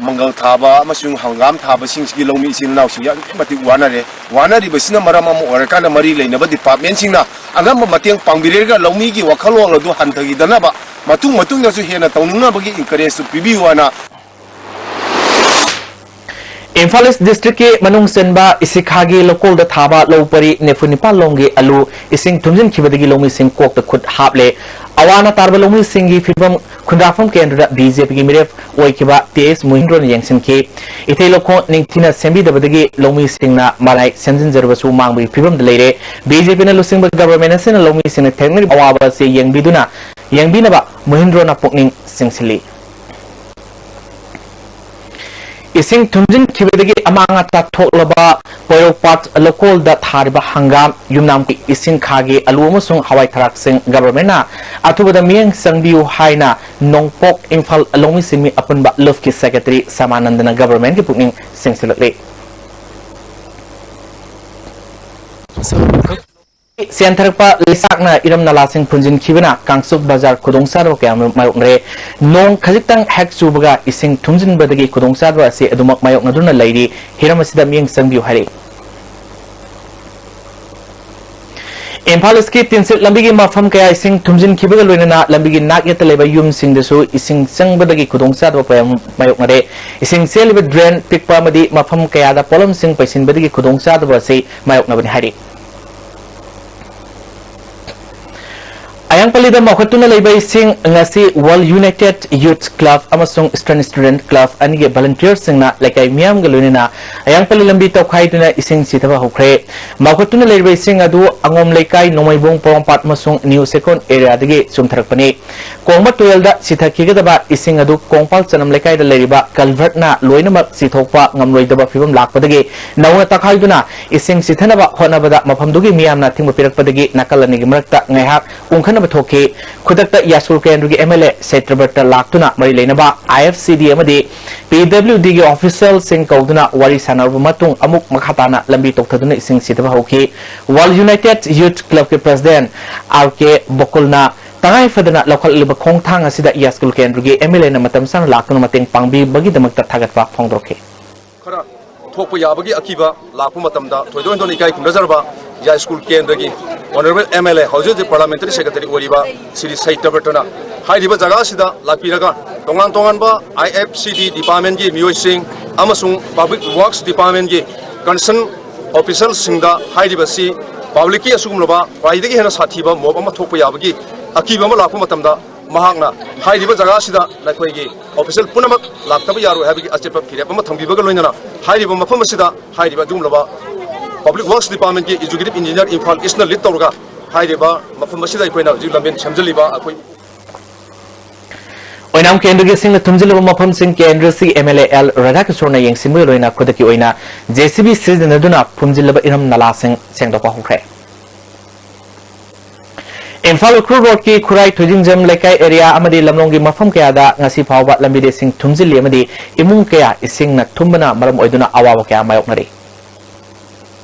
ꯃꯪꯒꯜ ꯊꯥꯕ ꯑꯃꯁꯨꯡ ꯍꯪꯒꯥꯝ ꯊꯥꯕꯁꯤꯡꯁꯤꯒꯤ ꯂꯧꯃꯤ ꯏꯆꯤꯜ ꯏꯅꯥꯎꯁꯤꯡ ꯑꯗꯨꯛꯀꯤ ꯃꯇꯤꯛ ꯋꯥꯅꯔꯦ꯫ ꯋꯥꯅꯔꯤꯕꯁꯤꯅ ꯃꯔꯝ ꯑꯃ ꯑꯣꯏꯔꯀꯥꯟꯗ ꯃꯔꯤ ꯂꯩꯅꯕ ꯗꯤꯄꯥꯔꯠꯃꯦꯟꯁꯤꯡꯅ ꯑꯉꯝꯕ ꯃꯇꯦꯡ ꯄꯥꯡꯕꯤꯔꯒ ꯂꯧꯃꯤꯒꯤ ꯋꯥꯈꯜꯂꯣꯟ ꯑꯗꯨ ꯍꯟꯊꯈꯤꯗꯅꯕ ꯃꯇꯨꯡ ꯃꯇꯨꯡꯗꯁꯨ ꯍꯦꯟꯅ ꯇꯧꯅꯤꯡꯅꯕꯒꯤ encourage ꯁꯨ ꯄꯤꯕꯤꯌꯨ ꯍꯥꯏꯅ ꯏꯝꯐꯥꯜ ꯏꯁ ꯗꯤꯁꯇ꯭ꯔꯤꯛꯀꯤ ꯃꯅꯨꯡ ꯆꯟꯕ ꯏꯁꯤꯈꯥꯒꯤ ꯂꯧꯀꯣꯜꯗ ꯊꯥꯕ ꯂꯧ ꯄꯔꯤ ꯅꯤꯐꯨ ꯅꯤꯄꯥꯟ ꯂꯣꯝꯒꯤ ꯑꯂꯨ ꯏꯁꯤꯡ ꯊꯨꯝꯖꯤꯟꯈꯤꯕꯗꯒꯤ ꯂꯧꯃꯤꯁꯤꯡ ꯀꯣꯛꯇ ꯈꯨꯠ ꯍꯥꯞꯂꯦ꯫ ꯑꯋꯥ ꯑꯅꯥ ꯇꯥꯔꯕ ꯂꯧꯃꯤꯁꯤꯡꯒꯤ ꯐꯤꯕꯝ ꯈꯨꯟꯗ꯭ꯔꯥꯛꯐꯝ ꯀꯦꯟꯗ꯭ꯔꯗ ꯕꯤ ꯖꯦ ꯄꯤꯒꯤ ꯃꯤꯔꯦꯞ ꯑꯣꯏꯈꯤꯕ ꯇꯤ ꯑꯦꯁ ꯃꯣꯍꯤꯟꯗ꯭ꯔꯣꯅ ꯌꯦꯡꯁꯤꯟꯈꯤ꯫ ꯏꯊꯩ ꯂꯧꯈꯣꯡ ꯅꯤꯡꯊꯤꯅ ꯁꯦꯝꯕꯤꯗꯕꯗꯒꯤ ꯂꯧꯃꯤꯁꯤꯡꯅ ꯃꯔꯥꯏ ꯁꯦꯝꯖꯤꯟꯖꯔꯕꯁꯨ ꯃꯥꯡꯕꯒꯤ ꯐꯤꯕꯝꯗ ꯂꯩꯔꯦ꯫ ꯕꯤ ꯖꯦ ꯄꯤꯅ ꯂꯨꯆꯤꯡꯕ ꯒꯚꯔꯟꯃꯦꯟꯠ ꯑꯁꯤꯅ ꯂꯧꯃꯤꯁꯤꯡꯅ ꯊꯦꯡꯅꯔꯤꯕ ꯑꯋꯥꯕ ꯑꯁꯤ ꯌꯦꯡꯕꯤꯗꯨꯅ, ꯌꯦꯡꯕꯤꯅꯕ ꯃꯣꯍꯤꯟꯗ꯭ꯔꯣꯅ ꯄꯨꯛꯅꯤꯡ ꯆꯤꯡꯁꯤꯜꯂꯤ꯫ ꯏꯁꯤꯡ ꯊꯨꯝꯖꯤꯟꯈꯤꯕꯗꯒꯤ ꯑꯃꯥꯡ ꯑꯇꯥ ꯊꯣꯛꯂꯕ ꯄꯣꯏꯔꯧꯄꯥꯠ ꯂꯧꯀꯣꯜꯗ ꯊꯥꯔꯤꯕ ꯍꯪꯒꯥꯝ, ꯌꯨꯝꯅꯥꯝꯒꯤ ꯏꯁꯤꯡꯈꯥꯒꯤ ꯑꯂꯨ ꯑꯃꯁꯨꯡ ꯍꯋꯥꯏ ꯊꯔꯥꯛꯁꯤꯡ ꯒꯚꯔꯟꯃꯦꯟꯠꯅ ꯑꯊꯨꯕꯗ ꯃꯤꯠꯌꯦꯡ ꯆꯪꯕꯤꯌꯨ ꯍꯥꯏꯅ ꯅꯣꯡꯄꯣꯛ ꯏꯝꯐꯥꯜ ꯂꯧꯃꯤ ꯁꯤꯟꯃꯤ ꯑꯄꯨꯟꯕ ꯂꯨꯞꯀꯤ ꯁꯦꯀ꯭ꯔꯦꯇꯔꯤ ꯁꯃꯥꯅꯟꯗꯅ ꯒꯚꯔꯟꯃꯦꯟꯠꯀꯤ ꯄꯨꯛꯅꯤꯡ ꯆꯤꯡꯁꯤꯜꯂꯛꯂꯤ꯫ ꯆꯦꯟꯊꯔꯛꯄ ꯂꯩꯆꯥꯛꯅ ꯏꯔꯝ ꯅꯂꯥꯁꯤꯡ ꯐꯨꯟꯖꯤꯟꯈꯤꯕꯅ ꯀꯥꯡꯆꯨꯞ ꯕꯖꯥꯔ ꯈꯨꯗꯣꯡꯆꯥꯗꯕ ꯀꯌꯥ ꯑꯃ ꯃꯥꯌꯣꯛꯅꯔꯦ꯫ ꯅꯣꯡ ꯈꯖꯤꯛꯇꯪ ꯍꯦꯛ ꯆꯨꯕꯒ ꯏꯁꯤꯡ ꯊꯨꯝꯖꯤꯟꯕꯗꯒꯤ ꯈꯨꯗꯣꯡꯆꯥꯗꯕ ꯑꯁꯤ ꯑꯗꯨꯃꯛ ꯃꯥꯌꯣꯛꯅꯗꯨꯅ ꯂꯩꯔꯤ꯫ ꯍꯤꯔꯝ ꯑꯁꯤꯗ ꯃꯤꯠꯌꯦꯡ ꯆꯪꯕꯤꯌꯨ ꯍꯥꯏꯔꯤ꯫ ꯏꯝꯐꯥꯜ ꯏꯁꯀꯤ ꯇꯤꯟꯁꯤꯠ ꯂꯝꯕꯤꯒꯤ ꯃꯐꯝ ꯀꯌꯥ ꯏꯁꯤꯡ ꯊꯨꯝꯖꯤꯟꯈꯤꯕꯒ ꯂꯣꯏꯅꯅ ꯂꯝꯕꯤꯒꯤ ꯅꯥꯛ ꯌꯦꯠꯇ ꯂꯩꯕ ꯌꯨꯝꯁꯤꯡꯗꯁꯨ ꯏꯁꯤꯡ ꯆꯪꯕꯗꯒꯤ ꯈꯨꯗꯣꯡꯆꯥꯗꯕ ꯀꯌꯥ ꯃꯥꯌꯣꯛꯅꯔꯦ꯫ ꯏꯁꯤꯡ ꯆꯦꯜꯂꯤꯕ ꯗ꯭ꯔꯦꯟ ꯄꯤꯛꯄ ꯑꯃꯗꯤ ꯃꯐꯝ ꯀꯌꯥꯗ ꯄꯣꯠꯂꯝꯁꯤꯡ ꯄꯩꯁꯤꯟꯕꯗꯒꯤ ꯈꯨꯗꯣꯡꯆꯥꯗꯕ ꯑꯁꯤ ꯃꯥꯌꯣꯛꯅꯕꯅꯤ ꯍꯥꯏꯔꯤ꯫ ꯑꯌꯥꯡꯄꯜꯂꯤꯗ ꯃꯧꯈꯠꯇꯨꯅ ꯂꯩꯕ ꯏꯁꯤꯡ ꯉꯁꯤ World United Youth Club ꯑꯃꯁꯨꯡ Eastern Student Club ꯑꯅꯤꯒꯤ ꯚꯣꯂꯨꯟꯇꯤꯌꯔꯁꯤꯡꯅ ꯂꯩꯀꯥꯏ ꯃꯤꯌꯥꯝꯒ ꯂꯣꯏꯅꯅ ꯑꯌꯥꯡꯄꯜꯂꯤ ꯂꯝꯕꯤ ꯇꯧꯈꯥꯏꯗꯨꯅ ꯏꯁꯤꯡ ꯆꯤꯊꯕ ꯍꯧꯈ꯭ꯔꯦ꯫ ꯃꯧꯈꯠꯇꯨꯅ ꯂꯩꯔꯤꯕ ꯏꯁꯤꯡ ꯑꯗꯨ ꯑꯉꯣꯝ ꯂꯩꯀꯥꯏ, ꯅꯣꯡꯃꯩꯕꯨꯡ, ꯄꯣꯔꯣꯝꯄꯥꯠ ꯑꯃꯁꯨꯡ ꯅ꯭ꯌꯨ ꯁꯦꯀꯣꯟ ꯑꯦꯔꯤꯌꯥꯗꯒꯤ ꯆꯨꯝꯊꯔꯛꯄꯅꯤ꯫ ꯀꯣꯡꯕ ꯇꯨꯔꯦꯜꯗ ꯆꯤꯊꯈꯤꯒꯗꯕ ꯏꯁꯤꯡ ꯑꯗꯨ ꯀꯣꯡꯄꯥꯜ ꯆꯅꯝ ꯂꯩꯀꯥꯏꯗ ꯂꯩꯔꯤꯕ ꯀꯜꯚꯔꯠꯅ ꯂꯣꯏꯅꯃꯛ ꯆꯤꯊꯣꯛꯄ ꯉꯝꯂꯣꯏꯗꯕ ꯐꯤꯕꯝ ꯂꯥꯛꯄꯗꯒꯤ ꯅꯧꯅ ꯇꯛꯈꯥꯏꯗꯨꯅ ꯏꯁꯤꯡ ꯆꯤꯊꯅꯕ ꯍꯣꯠꯅꯕꯗ ꯃꯐꯝꯗꯨꯒꯤ ꯃꯤꯌꯥꯝꯅ ꯑꯊꯤꯡꯕ ꯄꯤꯔꯛꯄꯗꯒꯤ ꯅꯥꯀꯜ ꯑꯅꯤꯒꯤ ꯃꯔꯛꯇ ꯉꯥꯏꯍꯥꯛ ꯎꯪꯈꯠꯅꯕ ꯊꯣꯛꯈꯤ꯫ ꯈꯨꯗꯛꯇ ꯌꯥꯏꯁ꯭ꯀꯨꯜ ꯀꯦꯟꯗ꯭ꯔꯒꯤ M L A ꯁꯦꯇ꯭ꯔꯕ꯭ꯔꯠꯇ ꯂꯥꯛꯇꯨꯅ ꯃꯔꯤ ꯂꯩꯅꯕ I F C D ꯑꯃꯗꯤ P W D ꯒꯤ ꯑꯣꯐꯤꯁꯤꯌꯦꯜꯁꯤꯡ ꯀꯧꯗꯨꯅ ꯋꯥꯔꯤ ꯁꯥꯟꯅꯔꯕ ꯃꯇꯨꯡ ꯑꯃꯨꯛ ꯃꯈꯥ ꯇꯥꯅ ꯂꯝꯕꯤ ꯇꯧꯊꯗꯨꯅ ꯏꯁꯤꯡ ꯆꯤꯊꯕ ꯍꯧꯈꯤ꯫ World United Youth Club ꯀꯤ president R K ꯕꯣꯀꯨꯜꯅ ꯇꯉꯥꯏ ꯐꯗꯅ ꯂꯧꯈꯠꯂꯤꯕ ꯈꯣꯡꯊꯥꯡ ꯑꯁꯤꯗ ꯌꯥꯏꯁ꯭ꯀꯨꯜ ꯀꯦꯟꯗ꯭ꯔꯒꯤ M L A ꯅ ꯃꯇꯝ ꯆꯥꯅ ꯂꯥꯛꯇꯨꯅ ꯃꯇꯦꯡ ꯄꯥꯡꯕꯤꯕꯒꯤꯗꯃꯛꯇ ꯊꯥꯒꯠꯄ ꯐꯣꯡꯗꯣꯔꯛꯈꯤ꯫ ꯈꯔ ꯊꯣꯛꯄ ꯌꯥꯕꯒꯤ ꯑꯀꯤꯕ ꯂꯥꯛꯄ ꯃꯇꯝꯗ ꯊꯣꯏꯗꯣꯛ ꯍꯦꯟꯗꯣꯛꯅ ꯏꯀꯥꯏ ꯈꯨꯝꯅꯖꯔꯕ ꯌꯥꯏꯁ꯭ꯀꯨꯜ ꯀꯦꯟꯗ꯭ꯔꯒꯤ honourable M L A, ꯍꯧꯖꯤꯛ ꯍꯧꯖꯤꯛ parliamentary secretary ꯑꯣꯏꯔꯤꯕ ꯁ꯭ꯔꯤ ꯁꯩꯇꯕ꯭ꯔꯇꯅ ꯍꯥꯏꯔꯤꯕ ꯖꯒꯥ ꯑꯁꯤꯗ ꯂꯥꯛꯄꯤꯔꯒ ꯇꯣꯉꯥꯟ ꯇꯣꯉꯥꯟꯕ I F C D department ꯀꯤ ꯃꯤꯑꯣꯏꯁꯤꯡ ꯑꯃꯁꯨꯡ Public Works Department ꯀꯤ concern official ꯁꯤꯡꯗ ꯍꯥꯏꯔꯤꯕꯁꯤ public ꯀꯤ ꯑꯁꯤꯒꯨꯝꯂꯕ ꯈ꯭ꯋꯥꯏꯗꯒꯤ ꯍꯦꯟꯅ ꯁꯥꯊꯤꯕ mob ꯑꯃ ꯊꯣꯛꯄ ꯌꯥꯕꯒꯤ ꯑꯀꯤꯕ ꯑꯃ ꯂꯥꯛꯄ ꯃꯇꯝꯗ ꯃꯍꯥꯛꯅ ꯍꯥꯏꯔꯤꯕ ꯖꯒꯥ ꯑꯁꯤꯗ ꯅꯈꯣꯏꯒꯤ official ꯄꯨꯝꯅꯃꯛ ꯂꯥꯛꯇꯕ ꯌꯥꯔꯣꯏ ꯍꯥꯏꯕꯒꯤ ꯑꯆꯦꯠꯄ ꯐꯤꯔꯦꯞ ꯑꯃ ꯊꯝꯕꯤꯕꯒ ꯂꯣꯏꯅꯅ ꯍꯥꯏꯔꯤꯕ ꯃꯐꯝ ꯑꯁꯤꯗ ꯍꯥꯏꯔꯤꯕ ꯑꯗꯨꯒꯨꯝꯂꯕ Public Works Department ꯀꯤ executive engineer ꯏꯝꯐꯥꯜ ꯏꯁ꯭ꯠꯅ lead ꯇꯧꯔꯒ ꯍꯥꯏꯔꯤꯕ ꯃꯐꯝ ꯑꯁꯤꯗ ꯑꯩꯈꯣꯏꯅ ꯍꯧꯖꯤꯛ ꯂꯝꯕꯦꯟ ꯁꯦꯝꯖꯤꯜꯂꯤꯕ ꯑꯩꯈꯣꯏ ꯑꯣꯏꯅꯥꯝ ꯀꯦꯟꯗ꯭ꯔꯒꯤ ꯏꯁꯤꯡꯅ ꯊꯨꯝꯖꯤꯜꯂꯕ ꯃꯐꯝꯁꯤꯡ ꯀꯦꯟꯗ꯭ꯔꯁꯤꯒꯤ M L A L ꯔꯥꯙꯥꯀꯤꯁꯣꯔꯅ ꯌꯦꯡꯁꯤꯟꯕꯒꯤ ꯑꯣꯏꯅ ꯈꯨꯗꯛꯀꯤ ꯑꯣꯏꯅ J C B ꯁꯤꯖꯤꯟꯅꯗꯨꯅ ꯐꯨꯝꯖꯤꯜꯂꯕ ꯏꯔꯝ ꯅꯂꯥꯁꯤꯡ ꯁꯦꯡꯗꯣꯛꯄ ꯍꯧꯈ꯭ꯔꯦ꯫ ꯏꯝꯐꯥꯜ ꯎꯈ꯭ꯔꯨꯜ ꯔꯣꯗꯀꯤ ꯈꯨꯔꯥꯏ ꯊꯣꯏꯗꯤꯡꯖꯝ ꯂꯩꯀꯥꯏ ꯑꯦꯔꯤꯌꯥ ꯑꯃꯗꯤ ꯂꯝꯂꯣꯡꯒꯤ ꯃꯐꯝ ꯀꯌꯥꯗ ꯉꯁꯤ ꯐꯥꯎꯕ ꯂꯝꯕꯤꯗ ꯏꯁꯤꯡ ꯊꯨꯝꯖꯤꯜꯂꯤ ꯑꯃꯗꯤ ꯏꯃꯨꯡ ꯀꯌꯥ ꯏꯁꯤꯡꯅ ꯊꯨꯝꯕꯅ ꯃꯔꯝ ꯑꯣꯏꯗꯨꯅ ꯑꯋꯥꯕ ꯀꯌꯥ ꯃꯥꯌꯣꯛꯅꯔꯤ꯫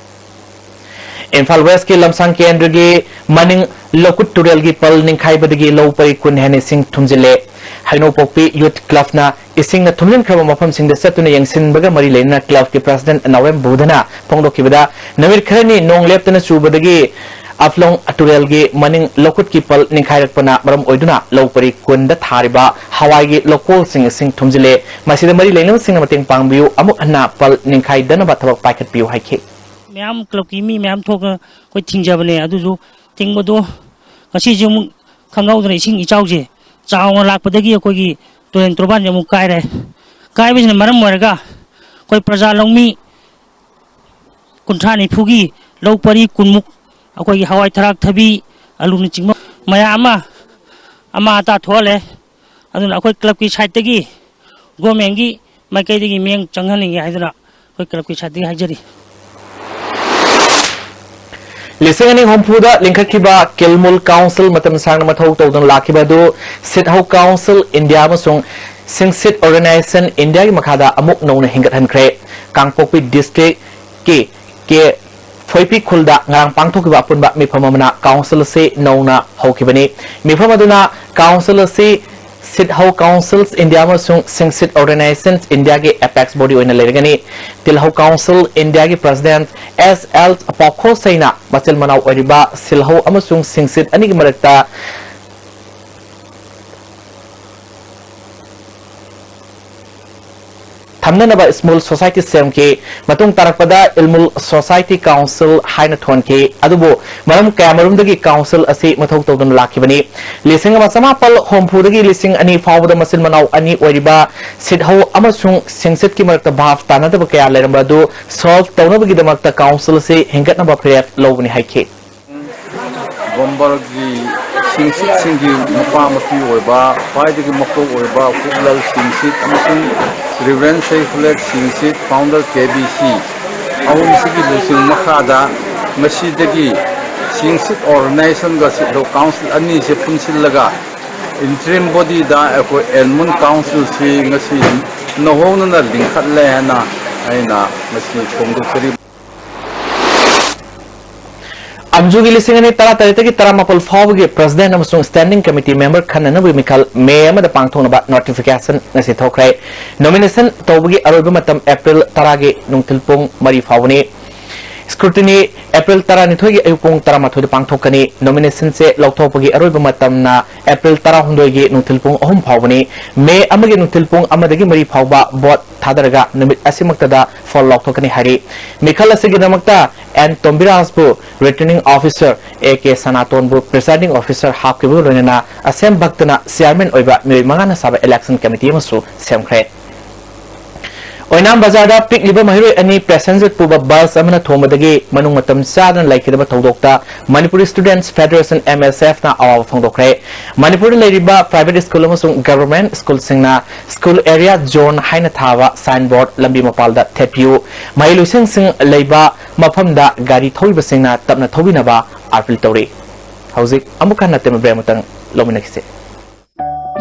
ꯏꯝꯐꯥꯜ ꯋꯦꯁꯀꯤ ꯂꯝꯁꯥꯡ ꯀꯦꯟꯗ꯭ꯔꯒꯤ ꯃꯅꯤꯡ ꯂꯧꯀꯨꯠ ꯇꯨꯔꯦꯜꯒꯤ ꯄꯜ ꯅꯤꯡꯈꯥꯏꯕꯗꯒꯤ ꯂꯧ ꯄꯔꯤ ꯀꯨꯟ ꯍꯦꯟꯅ ꯏꯁꯤꯡ ꯊꯨꯝꯖꯤꯜꯂꯦ꯫ ꯍꯩꯅꯧꯄꯣꯛꯄꯤ ꯌꯨꯊ ꯀ꯭ꯂꯕꯅ ꯏꯁꯤꯡꯅ ꯊꯨꯝꯖꯤꯟꯈ꯭ꯔꯕ ꯃꯐꯝꯁꯤꯡꯗ ꯆꯠꯇꯨꯅ ꯌꯦꯡꯁꯤꯟꯕꯒ ꯃꯔꯤ ꯂꯩꯅꯅ ꯀ꯭ꯂꯕꯀꯤ ꯄ꯭ꯔꯁꯤꯗꯦꯟꯠ ꯅꯥꯎꯔꯦꯝ ꯕꯨꯙꯅ ꯐꯣꯡꯗꯣꯛꯈꯤꯕꯗ, ꯅꯨꯃꯤꯠ ꯈꯔꯅꯤ ꯅꯣꯡ ꯂꯦꯞꯇꯅ ꯆꯨꯕꯗꯒꯤ ꯑꯐꯂꯣꯡ ꯇꯨꯔꯦꯜꯒꯤ ꯃꯅꯤꯡ ꯂꯧꯈꯨꯠꯀꯤ ꯄꯜ ꯅꯤꯡꯈꯥꯏꯔꯛꯄꯅ ꯃꯔꯝ ꯑꯣꯏꯗꯨꯅ ꯂꯧ ꯄꯔꯤ ꯀꯨꯟꯗ ꯊꯥꯔꯤꯕ ꯍꯋꯥꯏꯒꯤ ꯂꯧꯀꯣꯜꯁꯤꯡ ꯏꯁꯤꯡ ꯊꯨꯝꯖꯤꯜꯂꯦ꯫ ꯃꯁꯤꯗ ꯃꯔꯤ ꯂꯩꯅꯕꯁꯤꯡꯅ ꯃꯇꯦꯡ ꯄꯥꯡꯕꯤꯌꯨ, ꯑꯃꯨꯛ ꯍꯟꯅ ꯄꯜ ꯅꯤꯡꯈꯥꯏꯗꯅꯕ ꯊꯕꯛ ꯄꯥꯏꯈꯠꯄꯤꯌꯨ ꯍꯥꯏꯈꯤ꯫ ꯃꯌꯥꯝ ꯀ꯭ꯂꯕꯀꯤ ꯃꯤ ꯃꯌꯥꯝ ꯊꯣꯛꯑꯒ ꯑꯩꯈꯣꯏ ꯊꯤꯡꯖꯕꯅꯦ꯫ ꯑꯗꯨꯁꯨ ꯊꯤꯡꯕꯗꯣ ꯉꯁꯤꯁꯨ ꯑꯃꯨꯛ ꯈꯪꯍꯧꯗꯅ ꯏꯁꯤꯡ ꯏꯆꯥꯎꯁꯦ ꯆꯥꯎꯅ ꯂꯥꯛꯄꯗꯒꯤ ꯑꯩꯈꯣꯏꯒꯤ ꯇꯨꯔꯦꯟ ꯇꯣꯔꯕꯥꯟꯁꯦ ꯑꯃꯨꯛ ꯀꯥꯏꯔꯦ꯫ ꯀꯥꯏꯕꯁꯤꯅ ꯃꯔꯝ ꯑꯣꯏꯔꯒ ꯑꯩꯈꯣꯏ ꯄ꯭ꯔꯖꯥ ꯂꯧꯃꯤ ꯀꯨꯟꯊ꯭ꯔꯥ ꯅꯤꯐꯨꯒꯤ ꯂꯧ ꯄꯔꯤ ꯀꯨꯟꯃꯨꯛ ꯑꯩꯈꯣꯏꯒꯤ ꯍꯋꯥꯏ ꯊꯔꯥꯛ, ꯊꯕꯤ, ꯑꯂꯨꯅꯆꯤꯡꯕ ꯃꯌꯥꯝ ꯑꯃ ꯑꯃꯥ ꯑꯇꯥ ꯊꯣꯛꯍꯜꯂꯦ꯫ ꯑꯗꯨꯅ ꯑꯩꯈꯣꯏ ꯀ꯭ꯂꯕꯀꯤ ꯁꯥꯏꯠꯇꯒꯤ, ꯒꯣꯔꯃꯦꯟꯒꯤ ꯃꯥꯏꯀꯩꯗꯒꯤ ꯃꯤꯠꯌꯦꯡ ꯆꯪꯍꯟꯅꯤꯡꯉꯦ ꯍꯥꯏꯗꯨꯅ ꯑꯩꯈꯣꯏ ꯀ꯭ꯂꯕꯀꯤ ꯁꯥꯏꯠꯇꯒꯤ ꯍꯥꯏꯖꯔꯤ꯫ ꯂꯤꯁꯤꯡ ꯑꯅꯤ ꯍꯨꯝꯐꯨꯗ ꯂꯤꯡꯈꯠꯈꯤꯕ ꯀꯤꯜꯃꯨꯜ ꯀꯥꯎꯟꯁꯤꯜ ꯃꯇꯝ ꯁꯥꯡꯅ ꯃꯊꯧ ꯇꯧꯗꯨꯅ ꯂꯥꯛꯈꯤꯕ ꯑꯗꯨ ꯁꯤꯠꯍꯧ ꯀꯥꯎꯟꯁꯤꯜ ꯏꯟꯗꯤꯌꯥ ꯑꯃꯁꯨꯡ ꯁꯤꯡꯁꯤꯠ ꯑꯣꯔꯒꯅꯥꯏꯖꯦꯁꯟ ꯏꯟꯗꯤꯌꯥꯒꯤ ꯃꯈꯥꯗ ꯑꯃꯨꯛ ꯅꯧꯅ ꯍꯦꯟꯒꯠꯍꯟꯈ꯭ꯔꯦ꯫ ꯀꯥꯡꯄꯣꯛꯄꯤ ꯗꯤꯁꯇ꯭ꯔꯤꯛꯀꯤ ꯀꯦ ꯊꯣꯏꯄꯤ ꯈꯨꯜꯗ ꯉꯔꯥꯡ ꯄꯥꯡꯊꯣꯛꯈꯤꯕ ꯑꯄꯨꯟꯕ ꯃꯤꯐꯝ ꯑꯃꯅ ꯀꯥꯎꯟꯁꯤꯜ ꯑꯁꯤ ꯅꯧꯅ ꯍꯧꯈꯤꯕꯅꯤ꯫ ꯃꯤꯐꯝ ꯑꯗꯨꯅ ꯀꯥꯎꯟꯁꯤꯜ ꯑꯁꯤ ꯁꯤꯠꯍꯧ ꯀꯥꯎꯟꯁꯤꯜꯁ ꯏꯟꯗꯤꯌꯥ ꯑꯃꯁꯨꯡ ꯁꯤꯡꯁꯤꯠ ꯑꯣꯔꯒꯅꯥꯏꯖꯦꯁꯟꯁ ꯏꯟꯗꯤꯌꯥꯒꯤ ꯑꯦꯄꯦꯛꯁ ꯕꯣꯗꯤ ꯑꯣꯏꯅ ꯂꯩꯔꯒꯅꯤ꯫ ꯇꯤꯜꯍꯧ ꯀꯥꯎꯟꯁꯤꯜ ꯏꯟꯗꯤꯌꯥꯒꯤ ꯄ꯭ꯔꯁꯤꯗꯦꯟꯠ ꯑꯦꯁ ꯑꯦꯜ ꯄꯥꯎꯈꯣꯜꯁꯩꯅ ꯃꯆꯤꯜ ꯃꯅꯥꯎ ꯑꯣꯏꯔꯤꯕ ꯁꯤꯜꯍꯧ ꯑꯃꯁꯨꯡ ꯁꯤꯡꯁꯤꯠ ꯑꯅꯤꯒꯤ ꯃꯔꯛꯇ ꯊꯝꯅꯅꯕ ꯁ꯭ꯃꯨꯜ ꯁꯣꯁꯥꯏꯇꯤ ꯁꯦꯝꯈꯤ꯫ ꯃꯇꯨꯡ ꯇꯥꯔꯛꯄꯗ ꯏꯜꯃꯨꯜ ꯁꯣꯁꯥꯏꯇꯤ ꯀꯥꯎꯟꯁꯤꯜ ꯍꯥꯏꯅ ꯊꯣꯟꯈꯤ꯫ ꯑꯗꯨꯕꯨ ꯃꯔꯝ ꯀꯌꯥꯃꯔꯨꯝꯗꯒꯤ ꯀꯥꯎꯟꯁꯤꯜ ꯑꯁꯤ ꯃꯊꯧ ꯇꯧꯗꯨꯅ ꯂꯥꯛꯈꯤꯕꯅꯤ꯫ ꯂꯤꯁꯤꯡ ꯑꯃ ꯆꯃꯥꯄꯜ ꯍꯨꯝꯐꯨꯗꯒꯤ ꯂꯤꯁꯤꯡ ꯑꯅꯤ ꯐꯥꯎꯕꯗ ꯃꯆꯤꯟ ꯃꯅꯥꯎ ꯑꯅꯤ ꯑꯣꯏꯔꯤꯕ ꯁꯤꯠꯍꯧ ꯑꯃꯁꯨꯡ ꯁꯤꯡꯁꯤꯠꯀꯤ ꯃꯔꯛꯇ ꯚꯥꯞ ꯇꯥꯅꯗꯕ ꯀꯌꯥ ꯂꯩꯔꯝꯕ ꯑꯗꯨ ꯁꯣꯜꯚ ꯇꯧꯅꯕꯒꯤꯗꯃꯛꯇ ꯀꯥꯎꯟꯁꯤꯜ ꯑꯁꯤ ꯍꯦꯟꯒꯠꯅꯕ ꯐꯤꯔꯦꯞ ꯂꯧꯕꯅꯤ ꯍꯥꯏꯈꯤ꯫ ꯒꯣꯝꯕꯔꯒꯤ ꯁꯤꯡꯁꯤꯠꯁꯤꯡꯒꯤ ꯃꯄꯥ ꯃꯄꯤ ꯑꯣꯏꯕ ꯈ꯭ꯋꯥꯏꯗꯒꯤ ꯃꯀꯣꯛ ꯑꯣꯏꯕ ꯍꯨꯞꯂꯜ ꯁꯤꯡꯁꯤꯠ ꯑꯃꯁꯨꯡ ꯔꯤꯚꯔꯦꯟ ꯁꯩꯐꯨꯂꯦꯠ ꯁꯤꯡꯁꯤꯠ, ꯐꯥꯎꯟꯗꯔ ꯀꯦ ꯕꯤ ꯁꯤ, ꯑꯍꯨꯝꯁꯤꯒꯤ ꯂꯨꯆꯤꯡ ꯃꯈꯥꯗ ꯉꯁꯤꯗꯒꯤ ꯁꯤꯡꯁꯤꯠ ꯑꯣꯔꯒꯅꯥꯏꯖꯦꯁꯟꯒ ꯁꯤꯠꯍꯧ ꯀꯥꯎꯟꯁꯤꯜ ꯑꯅꯤꯁꯦ ꯄꯨꯟꯁꯤꯜꯂꯒ ꯏꯟꯇ꯭ꯔꯤꯝ ꯕꯣꯗꯤꯗ ꯑꯩꯈꯣꯏ ꯑꯦꯜꯃꯨꯟ ꯀꯥꯎꯟꯁꯤꯜꯁꯤ ꯉꯁꯤ ꯅꯧꯍꯧꯅꯅ ꯂꯤꯡꯈꯠꯂꯦ ꯍꯥꯏꯅ ꯑꯩꯅ ꯉꯁꯤ ꯐꯣꯡꯗꯣꯛꯆꯔꯤ꯫ ꯑꯝꯖꯨꯒꯤ ꯂꯤꯁꯤꯡ ꯑꯅꯤ ꯇꯔꯥꯇꯔꯦꯠꯇꯒꯤ ꯇꯔꯥꯃꯥꯄꯜ ꯐꯥꯎꯕꯒꯤ ꯄ꯭ꯔꯁꯤꯗꯦꯟꯠ ꯑꯃꯁꯨꯡ ꯁ꯭ꯇꯦꯟꯗꯤꯡ ꯀꯃꯤꯇꯤ ꯃꯦꯝꯕꯔ ꯈꯟꯅꯅꯕꯒꯤ ꯃꯤꯈꯜ ꯃꯦ ꯑꯃꯗ ꯄꯥꯡꯊꯣꯛꯅꯕ ꯅꯣꯇꯤꯐꯤꯀꯦꯁꯟ ꯉꯁꯤ ꯊꯣꯛꯈ꯭ꯔꯦ꯫ ꯅꯣꯃꯤꯅꯦꯁꯟ ꯇꯧꯕꯒꯤ ꯑꯔꯣꯏꯕ ꯃꯇꯝ ꯑꯦꯄ꯭ꯔꯤꯜ ꯇꯔꯥꯒꯤ ꯅꯨꯡꯊꯤꯜ ꯄꯨꯡ ꯃꯔꯤ ꯐꯥꯎꯕꯅꯤ꯫ Scrutiny April ꯇꯔꯥꯅꯤꯊꯣꯏꯒꯤ ꯑꯌꯨꯛ ꯄꯨꯡ ꯇꯔꯥꯃꯥꯊꯣꯏꯗ ꯄꯥꯡꯊꯣꯛꯀꯅꯤ꯫ Nomination ꯁꯦ ꯂꯧꯊꯣꯛꯄꯒꯤ ꯑꯔꯣꯏꯕ ꯃꯇꯝꯅ April ꯇꯔꯥꯍꯨꯝꯗꯣꯏꯒꯤ ꯅꯨꯡꯊꯤꯜ ꯄꯨꯡ ꯑꯍꯨꯝ ꯐꯥꯎꯕꯅꯤ꯫ May ꯑꯃꯒꯤ ꯅꯨꯡꯊꯤꯜ ꯄꯨꯡ ꯑꯃꯗꯒꯤ ꯃꯔꯤ ꯐꯥꯎꯕ vote ꯊꯥꯗꯔꯒ ꯅꯨꯃꯤꯠ ꯑꯁꯤꯃꯛꯇꯗ ꯐꯣꯜ ꯂꯥꯎꯊꯣꯛꯀꯅꯤ ꯍꯥꯏꯔꯤ꯫ ꯃꯤꯈꯜ ꯑꯁꯤꯒꯤꯗꯃꯛꯇ ꯑꯦꯟ ꯇꯣꯝꯕꯤꯔꯥꯖꯕꯨ Returning Officer, ꯑꯦ ꯀꯦ ꯁꯅꯥꯇꯣꯟꯕꯨ Presiding Officer ꯍꯥꯞꯈꯤꯕꯒ ꯂꯣꯏꯅꯅ ꯑꯁꯦꯝ ꯚꯛꯇꯅ ꯆꯤꯌꯥꯔꯃꯦꯟ ꯑꯣꯏꯕ ꯃꯤꯑꯣꯏ ꯃꯉꯥꯅ ꯁꯥꯕ election committee ꯑꯃꯁꯨ ꯁꯦꯝꯈ꯭ꯔꯦ꯫ ꯑꯣꯏꯅꯥꯝ ꯕꯖꯥꯔꯗ ꯄꯤꯛꯂꯤꯕ ꯃꯍꯩꯔꯣꯏ ꯑꯅꯤ passenger ꯄꯨꯕ bus ꯑꯃꯅ ꯊꯣꯝꯕꯗꯒꯤ ꯃꯅꯨꯡ ꯃꯇꯝ ꯆꯥꯗꯅ ꯂꯩꯈꯤꯗꯕ ꯊꯧꯗꯣꯛꯇ Manipur Students Federation, M S F ꯅ ꯑꯋꯥꯕ ꯐꯣꯡꯗꯣꯛꯈ꯭ꯔꯦ꯫ ꯃꯅꯤꯄꯨꯔꯗ ꯂꯩꯔꯤꯕ private school ꯑꯃꯁꯨꯡ government school ꯁꯤꯡꯅ school area zone ꯍꯥꯏꯅ ꯊꯥꯕ sign board ꯂꯝꯕꯤ ꯃꯄꯥꯜꯗ ꯊꯦꯠꯄꯤꯌꯨ꯫ ꯃꯍꯩꯂꯣꯏꯁꯪꯁꯤꯡ ꯂꯩꯕ ꯃꯐꯝꯗ ꯒꯥꯔꯤ ꯊꯧꯔꯤꯕꯁꯤꯡꯅ ꯇꯞꯅ ꯊꯧꯕꯤꯅꯕ appeal ꯇꯧꯔꯤ꯫ ꯍꯧꯖꯤꯛ ꯑꯃꯨꯛ ꯍꯟꯅ ꯇꯦꯝ ꯕ꯭ꯔꯦꯛ ꯑꯃꯇꯪ ꯂꯧꯃꯤꯟꯅꯈꯤꯁꯦ꯫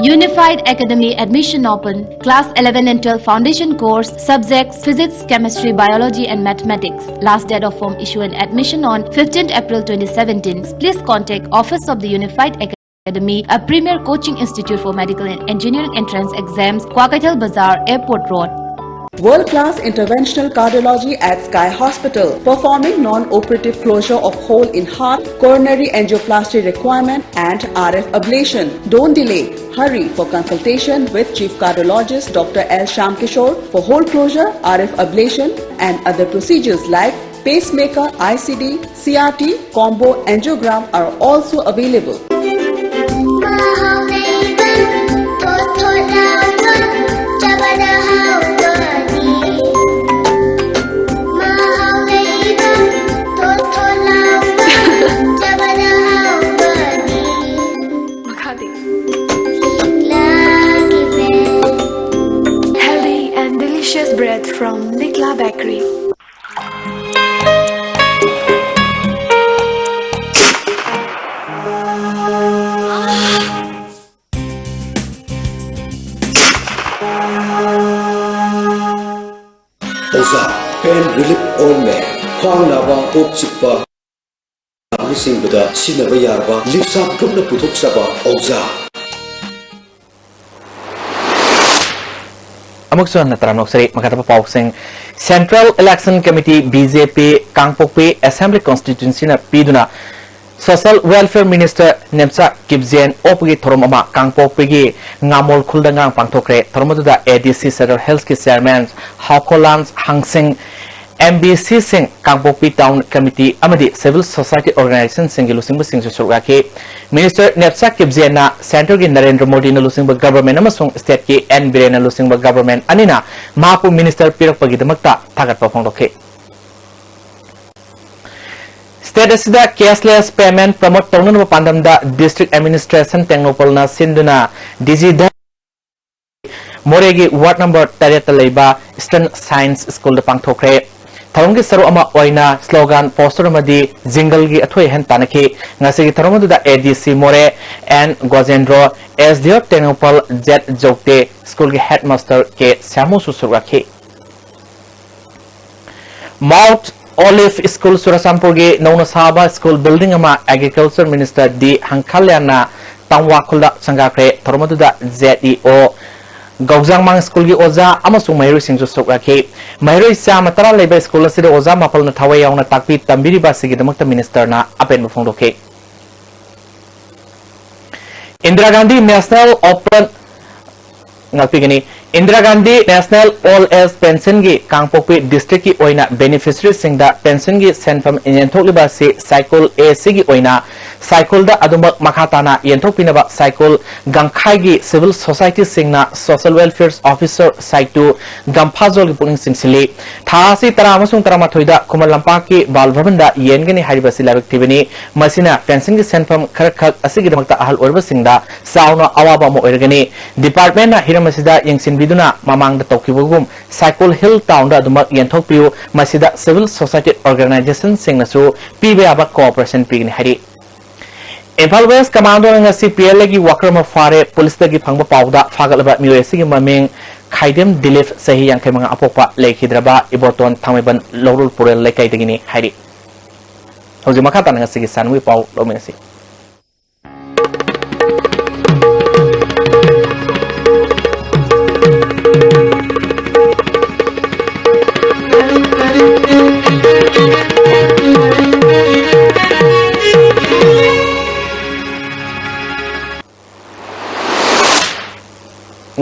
Unified Academy admission open. Class eleven and twelve foundation course, subjects physics, chemistry, biology and mathematics. Last date of form issue and admission on fifteenth April twenty seventeen. Please contact Office of the Unified Academy, a premier coaching institute for medical and engineering entrance exams, Kwakeithel Bazar, Airport Road. World-class interventional cardiology at Sky Hospital, performing non-operative closure of hole in heart, coronary angioplasty requirement, and R F ablation. Don't delay. Hurry for consultation with Chief Cardiologist Doctor L Shyamkishore for hole closure, R F ablation, and other procedures like pacemaker, I C D, C R T, combo angiogram are also available. Healthy and delicious bread from Likla Bakery. ꯑꯣꯖꯥ, pain relief ointment, ꯈ꯭ꯋꯥꯡ ꯅꯥꯕ, ꯀꯣꯛ ꯆꯤꯛꯄ, ꯅꯥꯕꯁꯤꯡꯕꯗ ꯁꯤꯖꯤꯟꯅꯕ ꯌꯥꯔꯕ ꯂꯤꯞꯁꯥꯞ ꯒ꯭ꯔꯨꯞꯅ ꯄꯨꯊꯣꯛꯆꯕ ꯑꯣꯖꯥ꯫ ꯑꯃꯨꯛꯁꯨ ꯍꯟꯅ ꯇꯔꯥꯝꯅ ꯑꯣꯛꯆꯔꯤ꯫ ꯃꯈꯥ ꯇꯥꯕ ꯄꯥꯎꯁꯤꯡ꯫ Central Election Committee, B J P, ꯀꯥꯡꯄꯣꯛꯄꯤ Assembly Constituencyꯅ ꯄꯤꯗꯨꯅ Social Welfare Minister ꯅꯦꯝꯆꯥ ꯀꯤꯞꯖꯦꯟ ꯑꯣꯛꯄꯒꯤ ꯊꯧꯔꯝ ꯑꯃ ꯀꯥꯡꯄꯣꯛꯄꯤꯒꯤ ꯉꯥꯃꯣꯜ ꯈꯨꯜꯗ ꯉꯔꯥꯡ ꯄꯥꯡꯊꯣꯛꯈ꯭ꯔꯦ꯫ ꯊꯧꯔꯝ ꯑꯗꯨꯗ A D C Sadar Hillsꯀꯤ Chairman ꯍꯥꯎꯈꯣꯂꯥꯟ ꯍꯪꯁꯤꯡ, M B Cꯁꯤꯡ, Kangpokpi Town Committee ꯑꯃꯗꯤ Civil Society Organizationꯁꯤꯡꯒꯤ ꯂꯨꯆꯤꯡꯕꯁꯤꯡꯁꯨ ꯁꯔꯨꯛ ꯌꯥꯈꯤ꯫ Minister ꯅꯦꯝꯆꯥ ꯀꯤꯞꯖꯦꯟꯅ Centreꯒꯤ ꯅꯔꯦꯟꯗ꯭ꯔ ꯃꯣꯗꯤꯅ ꯂꯨꯆꯤꯡꯕ Government ꯑꯃꯁꯨꯡ Stateꯀꯤ N ꯕꯤꯔꯦꯟꯅ ꯂꯨꯆꯤꯡꯕ Government ꯑꯅꯤꯅ ꯃꯍꯥꯛꯄꯨ Minister ꯄꯤꯔꯛꯄꯒꯤꯗꯃꯛꯇ ꯊꯥꯒꯠꯄ ꯐꯣꯡꯗꯣꯛꯈꯤ꯫ State ꯑꯁꯤꯗ cashless payment promote ꯇꯧꯅꯅꯕ ꯄꯥꯟꯗꯝꯗ District Administration ꯇꯦꯡꯅꯧꯄꯜꯅ ꯁꯤꯟꯗꯨꯅ D G ꯙꯟ ꯃꯣꯔꯦꯒꯤ ward number ꯇꯔꯦꯠꯇ ꯂꯩꯕ Eastern Science Schoolꯗ ꯄꯥꯡꯊꯣꯛꯈ꯭ꯔꯦ꯫ ꯊꯧꯔꯝꯒꯤ ꯁꯔꯨꯛ ꯑꯃ ꯑꯣꯏꯅ slogan, poster ꯑꯃꯗꯤ jingleꯒꯤ ꯑꯊꯣꯏ ꯑꯍꯦꯟ ꯇꯥꯟꯅꯈꯤ꯫ ꯉꯁꯤꯒꯤ ꯊꯧꯔꯝ ꯑꯗꯨꯗ A D C ꯃꯣꯔꯦ N ꯒꯣꯖꯦꯟꯗ꯭ꯔꯣ, S D O Tengnoupal Z ꯖꯧꯇꯦ, schoolꯒꯤ headmaster K ꯁ꯭ꯌꯥꯃꯨꯁꯨ ꯁꯔꯨꯛ ꯌꯥꯈꯤ꯫ Mount Olive School ꯆꯨꯔꯆꯥꯟꯄꯨꯔꯒꯤ ꯅꯧꯅ ꯁꯥꯕ school building ꯑꯃ Agriculture Minister D ꯍꯪꯈꯥꯂꯤꯌꯥꯟꯅ ꯇꯥꯡꯋꯥꯈꯨꯜꯗ ꯁꯪꯒꯥꯈ꯭ꯔꯦ꯫ ꯊꯧꯔꯝ ꯑꯗꯨꯗ Z E O ꯒꯧꯖꯥꯡꯃꯥꯡ schoolꯒꯤ ꯑꯣꯖꯥ ꯑꯃꯁꯨꯡ ꯃꯍꯩꯔꯣꯏꯁꯤꯡꯁꯨ ꯁꯔꯨꯛ ꯌꯥꯈꯤ꯫ ꯃꯍꯩꯔꯣꯏ ꯆꯥꯃ ꯇꯔꯥ ꯂꯩꯕ school ꯑꯁꯤꯗ ꯑꯣꯖꯥ ꯃꯥꯄꯜꯅ ꯊꯋꯥꯏ ꯌꯥꯎꯅ ꯇꯥꯛꯄꯤ ꯇꯝꯕꯤꯔꯤꯕ ꯑꯁꯤꯒꯤꯗꯃꯛꯇ ministerꯅ ꯑꯄꯦꯟꯕ ꯐꯣꯡꯗꯣꯛꯈꯤ꯫ Indira Gandhi National Open, ꯉꯥꯛꯄꯤꯒꯅꯤ꯫ Indira Gandhi National Old Age Pensionꯒꯤ ꯀꯥꯡꯄꯣꯛꯄꯤ districtꯀꯤ ꯑꯣꯏꯅ beneficiaryꯁꯤꯡꯗ pensionꯒꯤ ꯁꯦꯟꯐꯝ ꯌꯦꯟꯊꯣꯛꯂꯤꯕ ꯑꯁꯤ cycle Aꯁꯤꯒꯤ ꯑꯣꯏꯅ cycleꯗ ꯑꯗꯨꯃꯛ ꯃꯈꯥ ꯇꯥꯅ ꯌꯦꯟꯊꯣꯛꯄꯤꯅꯕ cycle ꯒꯝꯈꯥꯏꯒꯤ civil societyꯁꯤꯡꯅ social welfare officer ꯁꯥꯏꯇꯨ ꯒꯝꯐꯥꯖꯣꯜꯒꯤ ꯄꯨꯛꯅꯤꯡ ꯆꯤꯡꯁꯤꯜꯂꯤ꯫ ꯊꯥ ꯑꯁꯤ ꯇꯔꯥ ꯑꯃꯁꯨꯡ ꯇꯔꯥꯃꯥꯊꯣꯏꯗ ꯈꯨꯃꯟ ꯂꯝꯄꯥꯛꯀꯤ ꯕꯥꯜ ꯚꯕꯟꯗ ꯌꯦꯟꯒꯅꯤ ꯍꯥꯏꯔꯤꯕ ꯑꯁꯤ ꯂꯥꯏꯕꯛ ꯊꯤꯕꯅꯤ꯫ ꯃꯁꯤꯅ pensionꯒꯤ ꯁꯦꯟꯐꯝ ꯈꯔꯈꯛ ꯑꯁꯤꯒꯤꯗꯃꯛꯇ ꯑꯍꯜ ꯑꯣꯏꯔꯕꯁꯤꯡꯗ ꯆꯥꯎꯅ ꯑꯋꯥꯕ ꯑꯃ ꯑꯣꯏꯔꯒꯅꯤ꯫ Departmentꯅ ꯍꯤꯔꯝ ꯑꯁꯤꯗ ꯌꯦꯡꯁꯤꯟꯕꯤꯗꯨꯅ ꯃꯃꯥꯡꯗ ꯇꯧꯈꯤꯕꯒꯨꯝ ꯁꯥꯏꯀꯣꯜ Hill Townꯗ ꯑꯗꯨꯃꯛ ꯌꯦꯟꯊꯣꯛꯄꯤꯌꯨ꯫ ꯃꯁꯤꯗ civil society organizationꯁꯤꯡꯅꯁꯨ ꯄꯤꯕ ꯌꯥꯕ cooperation ꯄꯤꯒꯅꯤ ꯍꯥꯏꯔꯤ꯫ ꯏꯝꯐꯥꯜ West Commandoꯅ ꯉꯁꯤ P L Aꯒꯤ worker ꯑꯃ ꯐꯥꯔꯦ꯫ ꯄꯨꯂꯤꯁꯇꯒꯤ ꯐꯪꯕ ꯄꯥꯎꯗ ꯐꯥꯒꯠꯂꯕ ꯃꯤꯑꯣꯏ ꯑꯁꯤꯒꯤ ꯃꯃꯤꯡ ꯈꯥꯏꯗꯦꯝ ꯗꯤꯂꯤꯞ, ꯆꯍꯤ ꯌꯥꯡꯈꯩ ꯃꯉꯥ ꯑꯄꯣꯛꯄ, ꯂꯩꯈꯤꯗ꯭ꯔꯕ ꯏꯕꯣꯇꯣꯟ ꯊꯥꯡꯃꯩꯕꯟ ꯂꯧꯔꯨꯜ ꯄꯨꯔꯦꯜ ꯂꯩꯀꯥꯏꯗꯒꯤꯅꯤ ꯍꯥꯏꯔꯤ꯫ ꯍꯧꯖꯤꯛ ꯃꯈꯥ ꯇꯥꯅ ꯉꯁꯤꯒꯤ ꯁꯥꯟꯅꯕꯒꯤ ꯄꯥꯎ ꯂꯧꯃꯤꯟꯅꯁꯤ꯫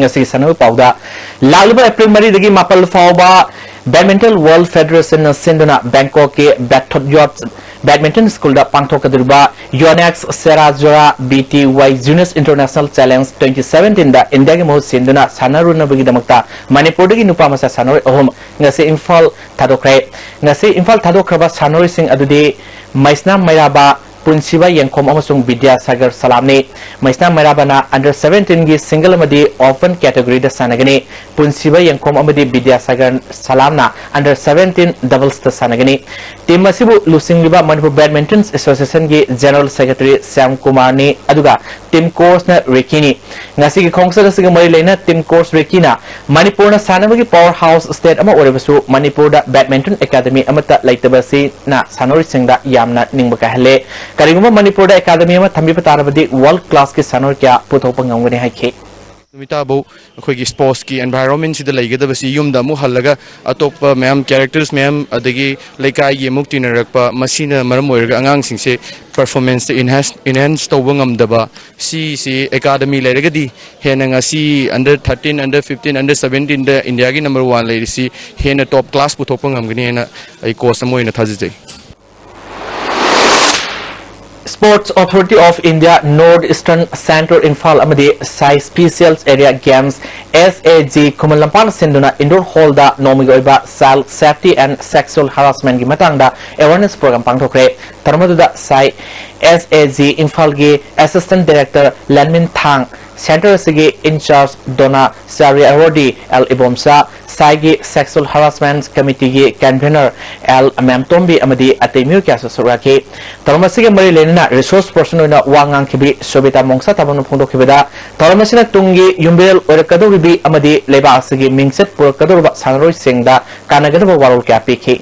ꯉꯁꯤꯒꯤ ꯁꯥꯟꯅꯕ ꯄꯥꯎꯗ, ꯂꯥꯛꯂꯤꯕ ꯑꯦꯄ꯭ꯔꯤꯜ ꯃꯔꯤꯗꯒꯤ ꯃꯥꯄꯜ ꯐꯥꯎꯕ Badminton World Federation ꯅ ꯁꯤꯟꯗꯨꯅ ꯕꯦꯡꯀꯣꯛꯀꯤ ꯕꯦꯊꯣꯠ ꯌꯣꯠ Badminton School ꯗ ꯄꯥꯡꯊꯣꯛꯀꯗꯧꯔꯤꯕ Yonex Sera Jora B T Y Juniors International Challenge twenty seventeen ꯗ ꯏꯟꯗꯤꯌꯥꯒꯤ ꯃꯍꯨꯠ ꯁꯤꯟꯗꯨꯅ ꯁꯥꯟꯅꯔꯨꯅꯕꯒꯤꯗꯃꯛꯇ ꯃꯅꯤꯄꯨꯔꯗꯒꯤ ꯅꯨꯄꯥ ꯃꯆꯥ ꯁꯥꯟꯅꯔꯣꯏ ꯑꯍꯨꯝ ꯉꯁꯤ ꯏꯝꯐꯥꯜ ꯊꯥꯗꯣꯛꯈ꯭ꯔꯦ꯫ ꯉꯁꯤ ꯏꯝꯐꯥꯜ ꯊꯥꯗꯣꯛꯈ꯭ꯔꯕ ꯁꯥꯟꯅꯔꯣꯏꯁꯤꯡ ꯑꯗꯨꯗꯤ ꯃꯩꯁꯅꯥꯝ ꯃꯩꯔꯥꯕ, ꯄꯨꯟꯁꯤꯕ ꯌꯦꯡꯈꯣꯝ ꯑꯃꯁꯨꯡ ꯕꯤꯗ꯭ꯌꯥꯁꯥꯒꯔ ꯁꯂꯥꯝꯅꯤ꯫ ꯃꯩꯁꯅꯥꯝ ꯃꯩꯔꯥꯕꯅ under seventeen ꯒꯤ single ꯑꯃꯗꯤ open category ꯗ ꯁꯥꯟꯅꯒꯅꯤ꯫ ꯄꯨꯟꯁꯤꯕ ꯌꯦꯡꯈꯣꯝ ꯑꯃꯗꯤ ꯕꯤꯗ꯭ꯌꯥꯁꯥꯒꯔ ꯁꯂꯥꯝꯅ under seventeen doubles ꯇ ꯁꯥꯟꯅꯒꯅꯤ꯫ Team ꯑꯁꯤꯕꯨ ꯂꯨꯆꯤꯡꯂꯤꯕ ꯃꯅꯤꯄꯨꯔ Badminton Association ꯒꯤ General Secretary ꯁ꯭ꯌꯥꯝ ꯀꯨꯃꯥꯔꯅꯤ, ꯑꯗꯨꯒ team coach ꯅ ꯔꯤꯀꯤꯅꯤ꯫ ꯉꯁꯤꯒꯤ ꯈꯣꯡꯆꯠ ꯑꯁꯤꯒ ꯃꯔꯤ ꯂꯩꯅ team coach ꯔꯤꯀꯤꯅ ꯃꯅꯤꯄꯨꯔꯅ ꯁꯥꯟꯅꯕꯒꯤ power house state ꯑꯃ ꯑꯣꯏꯔꯕꯁꯨ ꯃꯅꯤꯄꯨꯔꯗ badminton academy ꯑꯃꯠꯇ ꯂꯩꯇꯕ ꯑꯁꯤꯅ ꯁꯥꯟꯅꯔꯣꯏꯁꯤꯡꯗ ꯌꯥꯝꯅ ꯅꯤꯡꯕ ꯀꯥꯏꯍꯜꯂꯦ꯫ ꯀꯔꯤꯒꯨꯝꯕ ꯃꯅꯤꯄꯨꯔꯗ academy ꯑꯃ ꯊꯝꯕꯤꯕ ꯇꯥꯔꯕꯗꯤ world class ꯀꯤ ꯁꯥꯟꯅꯔꯣꯏ ꯀꯌꯥ ꯄꯨꯊꯣꯛꯄ ꯉꯝꯒꯅꯤ ꯍꯥꯏꯈꯤ꯫ ꯅꯨꯃꯤꯠ ꯇꯥꯐꯧ ꯑꯩꯈꯣꯏꯒꯤ sports ꯀꯤ environment ꯁꯤꯗ ꯂꯩꯒꯗꯕꯁꯤ ꯌꯨꯝꯗ ꯑꯃꯨꯛ ꯍꯜꯂꯒ ꯑꯇꯣꯞꯄ ꯃꯌꯥꯝ characters ꯃꯌꯥꯝ ꯑꯗꯒꯤ ꯂꯩꯀꯥꯏꯒꯤ ꯑꯃꯨꯛ ꯇꯤꯟꯅꯔꯛꯄ, ꯃꯁꯤꯅ ꯃꯔꯝ ꯑꯣꯏꯔꯒ ꯑꯉꯥꯡꯁꯤꯡꯁꯦ performance ꯇ enhance, enhance ꯇꯧꯕ ꯉꯝꯗꯕ, ꯁꯤꯁꯤ academy ꯂꯩꯔꯒꯗꯤ ꯍꯦꯟꯅ ꯉꯁꯤ under thirteen, under fifteen, under seventeen ꯗ ꯏꯟꯗꯤꯌꯥꯒꯤ number one ꯂꯩꯔꯤꯁꯤ ꯍꯦꯟꯅ top class ꯄꯨꯊꯣꯛꯄ ꯉꯝꯒꯅꯤ ꯍꯥꯏꯅ ꯑꯩ coach ꯑꯃ ꯑꯣꯏꯅ ꯊꯥꯖꯖꯩ꯫ Sports Authority of India North Eastern Central Imphal ꯑꯃꯗꯤ ꯁꯥꯏ Special Area Games, S A G, ꯈꯨꯃꯟ ꯂꯝꯄꯥꯛꯅ ꯁꯤꯟꯗꯨꯅ indoor hall ꯗ ꯅꯣꯡꯃꯒꯤ ꯑꯣꯏꯕ child safety and sexual harassment ꯀꯤ ꯃꯇꯥꯡꯗ awareness program ꯄꯥꯡꯊꯣꯛꯈ꯭ꯔꯦ꯫ ꯊꯧꯔꯝ ꯑꯗꯨꯗ ꯁꯥꯏ S A G ꯏꯝꯐꯥꯜꯒꯤ Assistant Director ꯂꯟꯃꯤꯟ ꯊꯥꯡ, Center ꯑꯁꯤꯒꯤ in charge ꯗꯣꯅꯥ ꯆꯥꯔꯤ ꯑꯋꯥꯔꯗꯤ, L Ibomcha, ꯁꯥꯏꯒꯤ Sexual Harassment Committee ꯒꯤ convener ꯑꯦꯜ ꯃꯦꯝꯇꯣꯝꯕꯤ ꯑꯃꯗꯤ ꯑꯇꯩ ꯃꯤꯑꯣꯏ ꯀꯌꯥꯁꯨ ꯁꯔꯨꯛ ꯌꯥꯈꯤ꯫ ꯊꯧꯔꯝ ꯑꯁꯤꯒ ꯃꯔꯤ ꯂꯩꯅꯅ resource person ꯑꯣꯏꯅ ꯋꯥ ꯉꯥꯡꯈꯤꯕꯤ ꯁꯣꯕꯤꯇꯥ ꯃꯣꯡꯁꯥ ꯊꯥꯕꯝꯅ ꯐꯣꯡꯗꯣꯛꯈꯤꯕꯗ, ꯊꯧꯔꯝ ꯑꯁꯤꯅ ꯇꯨꯡꯒꯤ ꯌꯨꯝꯕꯤꯔꯦꯜ ꯑꯣꯏꯔꯛꯀꯗꯧꯔꯤꯕꯤ ꯑꯃꯗꯤ ꯂꯩꯕꯥꯛ ꯑꯁꯤꯒꯤ ꯃꯤꯡꯆꯠ ꯄꯨꯔꯛꯀꯗꯧꯔꯤꯕ ꯁꯥꯟꯅꯔꯣꯏꯁꯤꯡꯗ ꯀꯥꯟꯅꯒꯗꯕ ꯋꯥꯔꯣꯜ ꯀꯌꯥ ꯄꯤꯈꯤ꯫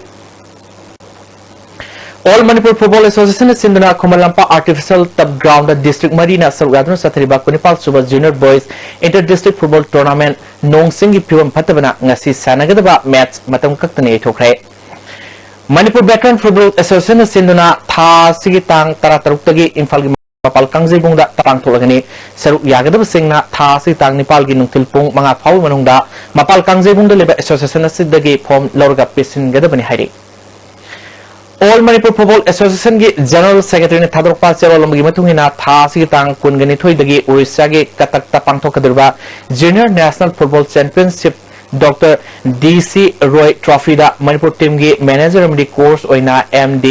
All Manipur Football Association ꯅ ꯁꯤꯟꯗꯨꯅ Khuman Lampak Artificial Turf Ground ꯗ district ꯃꯔꯤꯅ ꯁꯔꯨꯛ ꯌꯥꯗꯨꯅ ꯆꯠꯊꯔꯤꯕ ꯀꯨꯟꯅꯤꯄꯥꯜ ꯁꯨꯕ Junior Boys Inter District Football Tournament ꯅꯣꯡ ꯆꯤꯡꯒꯤ ꯐꯤꯕꯝ ꯐꯠꯇꯕꯅ ꯉꯁꯤ ꯁꯥꯟꯅꯒꯗꯕ match ꯃꯇꯝ ꯀꯛꯇꯅ ꯌꯩꯊꯣꯛꯈ꯭ꯔꯦ꯫ Manipur Veteran Football Association ꯅ ꯁꯤꯟꯗꯨꯅ ꯊꯥ ꯑꯁꯤꯒꯤ ꯇꯥꯡ ꯇꯔꯥꯇꯔꯨꯛꯇꯒꯤ ꯏꯝꯐꯥꯜꯒꯤ ꯃꯄꯥꯜ ꯀꯥꯡꯖꯩꯕꯨꯡꯗ ꯄꯥꯡꯊꯣꯛꯂꯒꯅꯤ꯫ ꯁꯔꯨꯛ ꯌꯥꯒꯗꯕꯁꯤꯡꯅ ꯊꯥ ꯑꯁꯤꯒꯤ ꯇꯥꯡ ꯅꯤꯄꯥꯜꯒꯤ ꯅꯨꯡꯊꯤꯜ ꯄꯨꯡ ꯃꯉꯥ ꯐꯥꯎꯕꯒꯤ ꯃꯅꯨꯡꯗ ꯃꯄꯥꯜ ꯀꯥꯡꯖꯩꯕꯨꯡꯗ ꯂꯩꯕ association ꯑꯁꯤꯗꯒꯤ form ꯂꯧꯔꯒ ꯄꯤꯁꯤꯟꯒꯗꯕꯅꯤ ꯍꯥꯏꯔꯤ꯫ All Manipur Football Associationꯒꯤ General Secretaryꯅ ꯊꯥꯗꯣꯔꯛꯄ ꯆꯦꯔꯣꯜ ꯑꯃꯒꯤ ꯃꯇꯨꯡ ꯏꯟꯅ, ꯊꯥ ꯑꯁꯤꯒꯤ ꯇꯥꯡ ꯀꯨꯟꯒ ꯅꯤꯊꯣꯏꯗꯒꯤ ꯎꯔꯤꯁꯥꯒꯤ ꯀꯇꯛꯇ ꯄꯥꯡꯊꯣꯛꯀꯗꯧꯔꯤꯕ Junior National Football Championship Doctor D C Roy Trophyꯗ Manipur teamꯒꯤ manager ꯑꯃꯗꯤ coach ꯑꯣꯏꯅ M D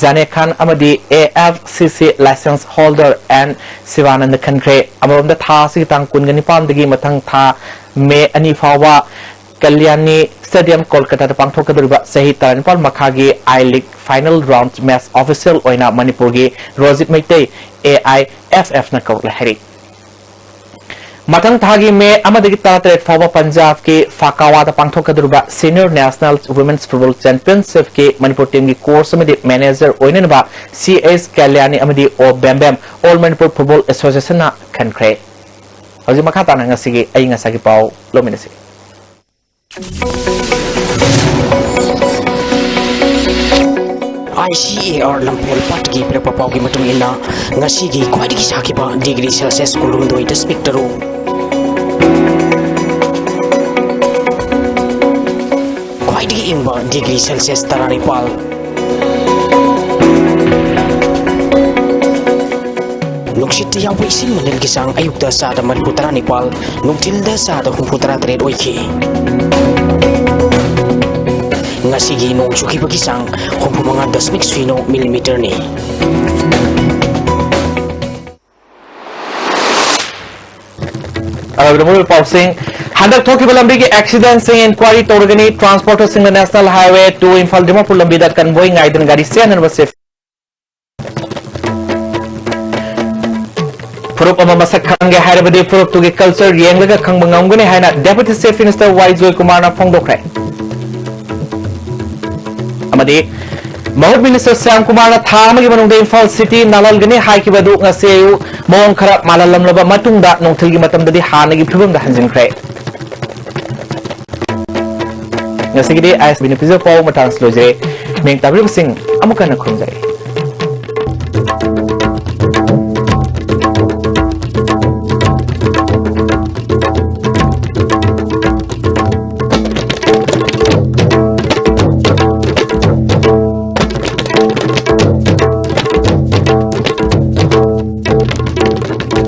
ꯖꯥꯅꯦ ꯈꯥꯟ ꯑꯃꯗꯤ A F C C license holder N Sivananda ꯈꯟꯈ꯭ꯔꯦ꯫ ꯑꯃꯔꯣꯝꯗ, ꯊꯥ ꯑꯁꯤꯒꯤ ꯇꯥꯡ ꯀꯨꯟꯒ ꯅꯤꯄꯥꯟꯗꯒꯤ ꯃꯊꯪ ꯊꯥ ꯃꯦ ꯑꯅꯤ ꯐꯥꯎꯕ ꯀꯜꯌꯥꯅꯤ Stadium, ꯀꯣꯜꯀꯇꯥꯗ ꯄꯥꯡꯊꯣꯛꯀꯗꯧꯔꯤꯕ ꯆꯍꯤ ꯇꯔꯥꯅꯤꯄꯥꯜ ꯃꯈꯥꯒꯤ I League final round match official ꯑꯣꯏꯅ ꯃꯅꯤꯄꯨꯔꯒꯤ Rojit Meitei, A I F Fꯅ ꯀꯧꯔꯛꯂꯦ ꯍꯥꯏꯔꯤ꯫ ꯃꯊꯪ ꯊꯥꯒꯤ ꯃꯦ ꯑꯃꯗꯒꯤ ꯇꯔꯥꯇꯔꯦꯠ ꯐꯥꯎꯕ ꯄꯟꯖꯥꯕꯀꯤ ꯐꯥꯀꯥꯋꯥꯗ ꯄꯥꯡꯊꯣꯛꯀꯗꯧꯔꯤꯕ Senior National Women's Football Championshipꯀꯤ Manipur teamꯒꯤ coach ꯑꯃꯗꯤ manager ꯑꯣꯏꯅꯅꯕ C H ꯀꯜꯌꯥꯅꯤ ꯑꯃꯗꯤ O ꯕꯦꯝꯕꯦꯝ All Manipur Football Associationꯅ ꯈꯟꯈ꯭ꯔꯦ꯫ ꯍꯧꯖꯤꯛ ꯃꯈꯥ ꯇꯥꯅ ꯉꯁꯤꯒꯤ ꯑꯏꯪ ꯑꯁꯥꯒꯤ ꯄꯥꯎ ꯂꯧꯃꯤꯟꯅꯁꯤ꯫ I C A R ꯂꯝꯐꯦꯜ ꯄꯥꯠꯀꯤ ꯄꯤꯔꯛꯄ ꯄꯥꯎꯒꯤ ꯃꯇꯨꯡ ꯏꯟꯅ, ꯉꯁꯤꯒꯤ ꯈ꯭ꯋꯥꯏꯗꯒꯤ ꯁꯥꯈꯤꯕ degree Celsius ꯀꯨꯟꯍꯨꯝꯗꯣꯏ ꯗꯁꯃꯤꯛ ꯇꯔꯨꯛ, ꯈ꯭ꯋꯥꯏꯗꯒꯤ ꯏꯪꯕ degree Celsius ꯇꯔꯥꯅꯤꯄꯥꯜ꯫ ꯅꯨꯡꯁꯤꯠꯇ ꯌꯥꯎꯕ ꯏꯁꯤꯡ ꯃꯅꯤꯜꯒꯤ ꯆꯥꯡ ꯑꯌꯨꯛꯇ ꯆꯥꯗ ꯃꯔꯤꯐꯨ ꯇꯔꯥꯅꯤꯄꯥꯜ, ꯅꯨꯡꯊꯤꯜꯗ ꯆꯥꯗ ꯍꯨꯝꯐꯨ ꯇꯔꯥꯇꯔꯦꯠ ꯑꯣꯏꯈꯤ꯫ ꯉꯁꯤꯒꯤ ꯅꯣꯡ ꯆꯨꯈꯤꯕꯒꯤ ꯆꯥꯡ ꯍꯨꯝꯐꯨ ꯃꯉꯥ ꯗꯁꯃꯤꯛ ꯁꯤꯅꯣ millimeterꯅꯤ꯫ ꯑꯔꯣꯏꯕꯗ ꯃꯔꯨꯑꯣꯏꯕ ꯄꯥꯎꯁꯤꯡ꯫ ꯍꯟꯗꯛ ꯊꯣꯛꯈꯤꯕ ꯂꯝꯕꯤꯒꯤ accidentꯁꯤꯡ inquiry ꯇꯧꯔꯒꯅꯤ꯫ Transporterꯁꯤꯡꯅ National Highway two Imphal Dimapur ꯂꯝꯕꯤꯗ convoy ꯉꯥꯏꯗꯨꯅ ꯒꯥꯔꯤ ꯆꯦꯟꯅꯅꯕ ꯁꯦꯝ-, ꯐꯨꯔꯨꯞ ꯑꯃ ꯃꯁꯛ ꯈꯪꯒꯦ ꯍꯥꯏꯔꯕꯗꯤ ꯐꯨꯔꯨꯞꯇꯨꯒꯤ culture ꯌꯦꯡꯂꯒ ꯈꯪꯕ ꯉꯝꯒꯅꯤ ꯍꯥꯏꯅ Deputy Chief Minister ꯋꯥꯏ ꯖꯣꯏꯀꯨꯃꯥꯔꯅ ꯐꯣꯡꯗꯣꯛꯈ꯭ꯔꯦ꯫ ꯑꯃꯗꯤ ꯃꯍꯨꯠ Minister ꯁ꯭ꯌꯥꯝ ꯀꯨꯃꯥꯔꯅ ꯊꯥ ꯑꯃꯒꯤ ꯃꯅꯨꯡꯗ ꯏꯝꯐꯥꯜ city ꯅꯥꯜꯍꯟꯒꯅꯤ ꯍꯥꯏꯈꯤꯕ ꯑꯗꯨ ꯉꯁꯤ ꯑꯌꯨꯛ ꯃꯑꯣꯡ ꯈꯔ ꯃꯥꯜꯍꯜꯂꯝꯂꯕ ꯃꯇꯨꯡꯗ ꯅꯨꯡꯊꯤꯜꯒꯤ ꯃꯇꯝꯗꯗꯤ ꯍꯥꯟꯅꯒꯤ ꯐꯤꯕꯝꯗ ꯍꯟꯖꯤꯟꯈ꯭ꯔꯦ꯫ ꯉꯁꯤꯒꯤꯗꯤ ꯑꯥꯏ ꯑꯦꯁ ꯕꯤꯅ ꯄꯤꯖꯕ ꯄꯥꯎ ꯃꯇꯥꯡꯁꯤ ꯂꯣꯏꯖꯔꯦ꯫ ꯃꯤꯡ ꯇꯥꯕꯤꯔꯤꯕꯁꯤꯡ ꯑꯃꯨꯛ ꯍꯟꯅ ꯈꯨꯔꯨꯝꯖꯔꯤ꯫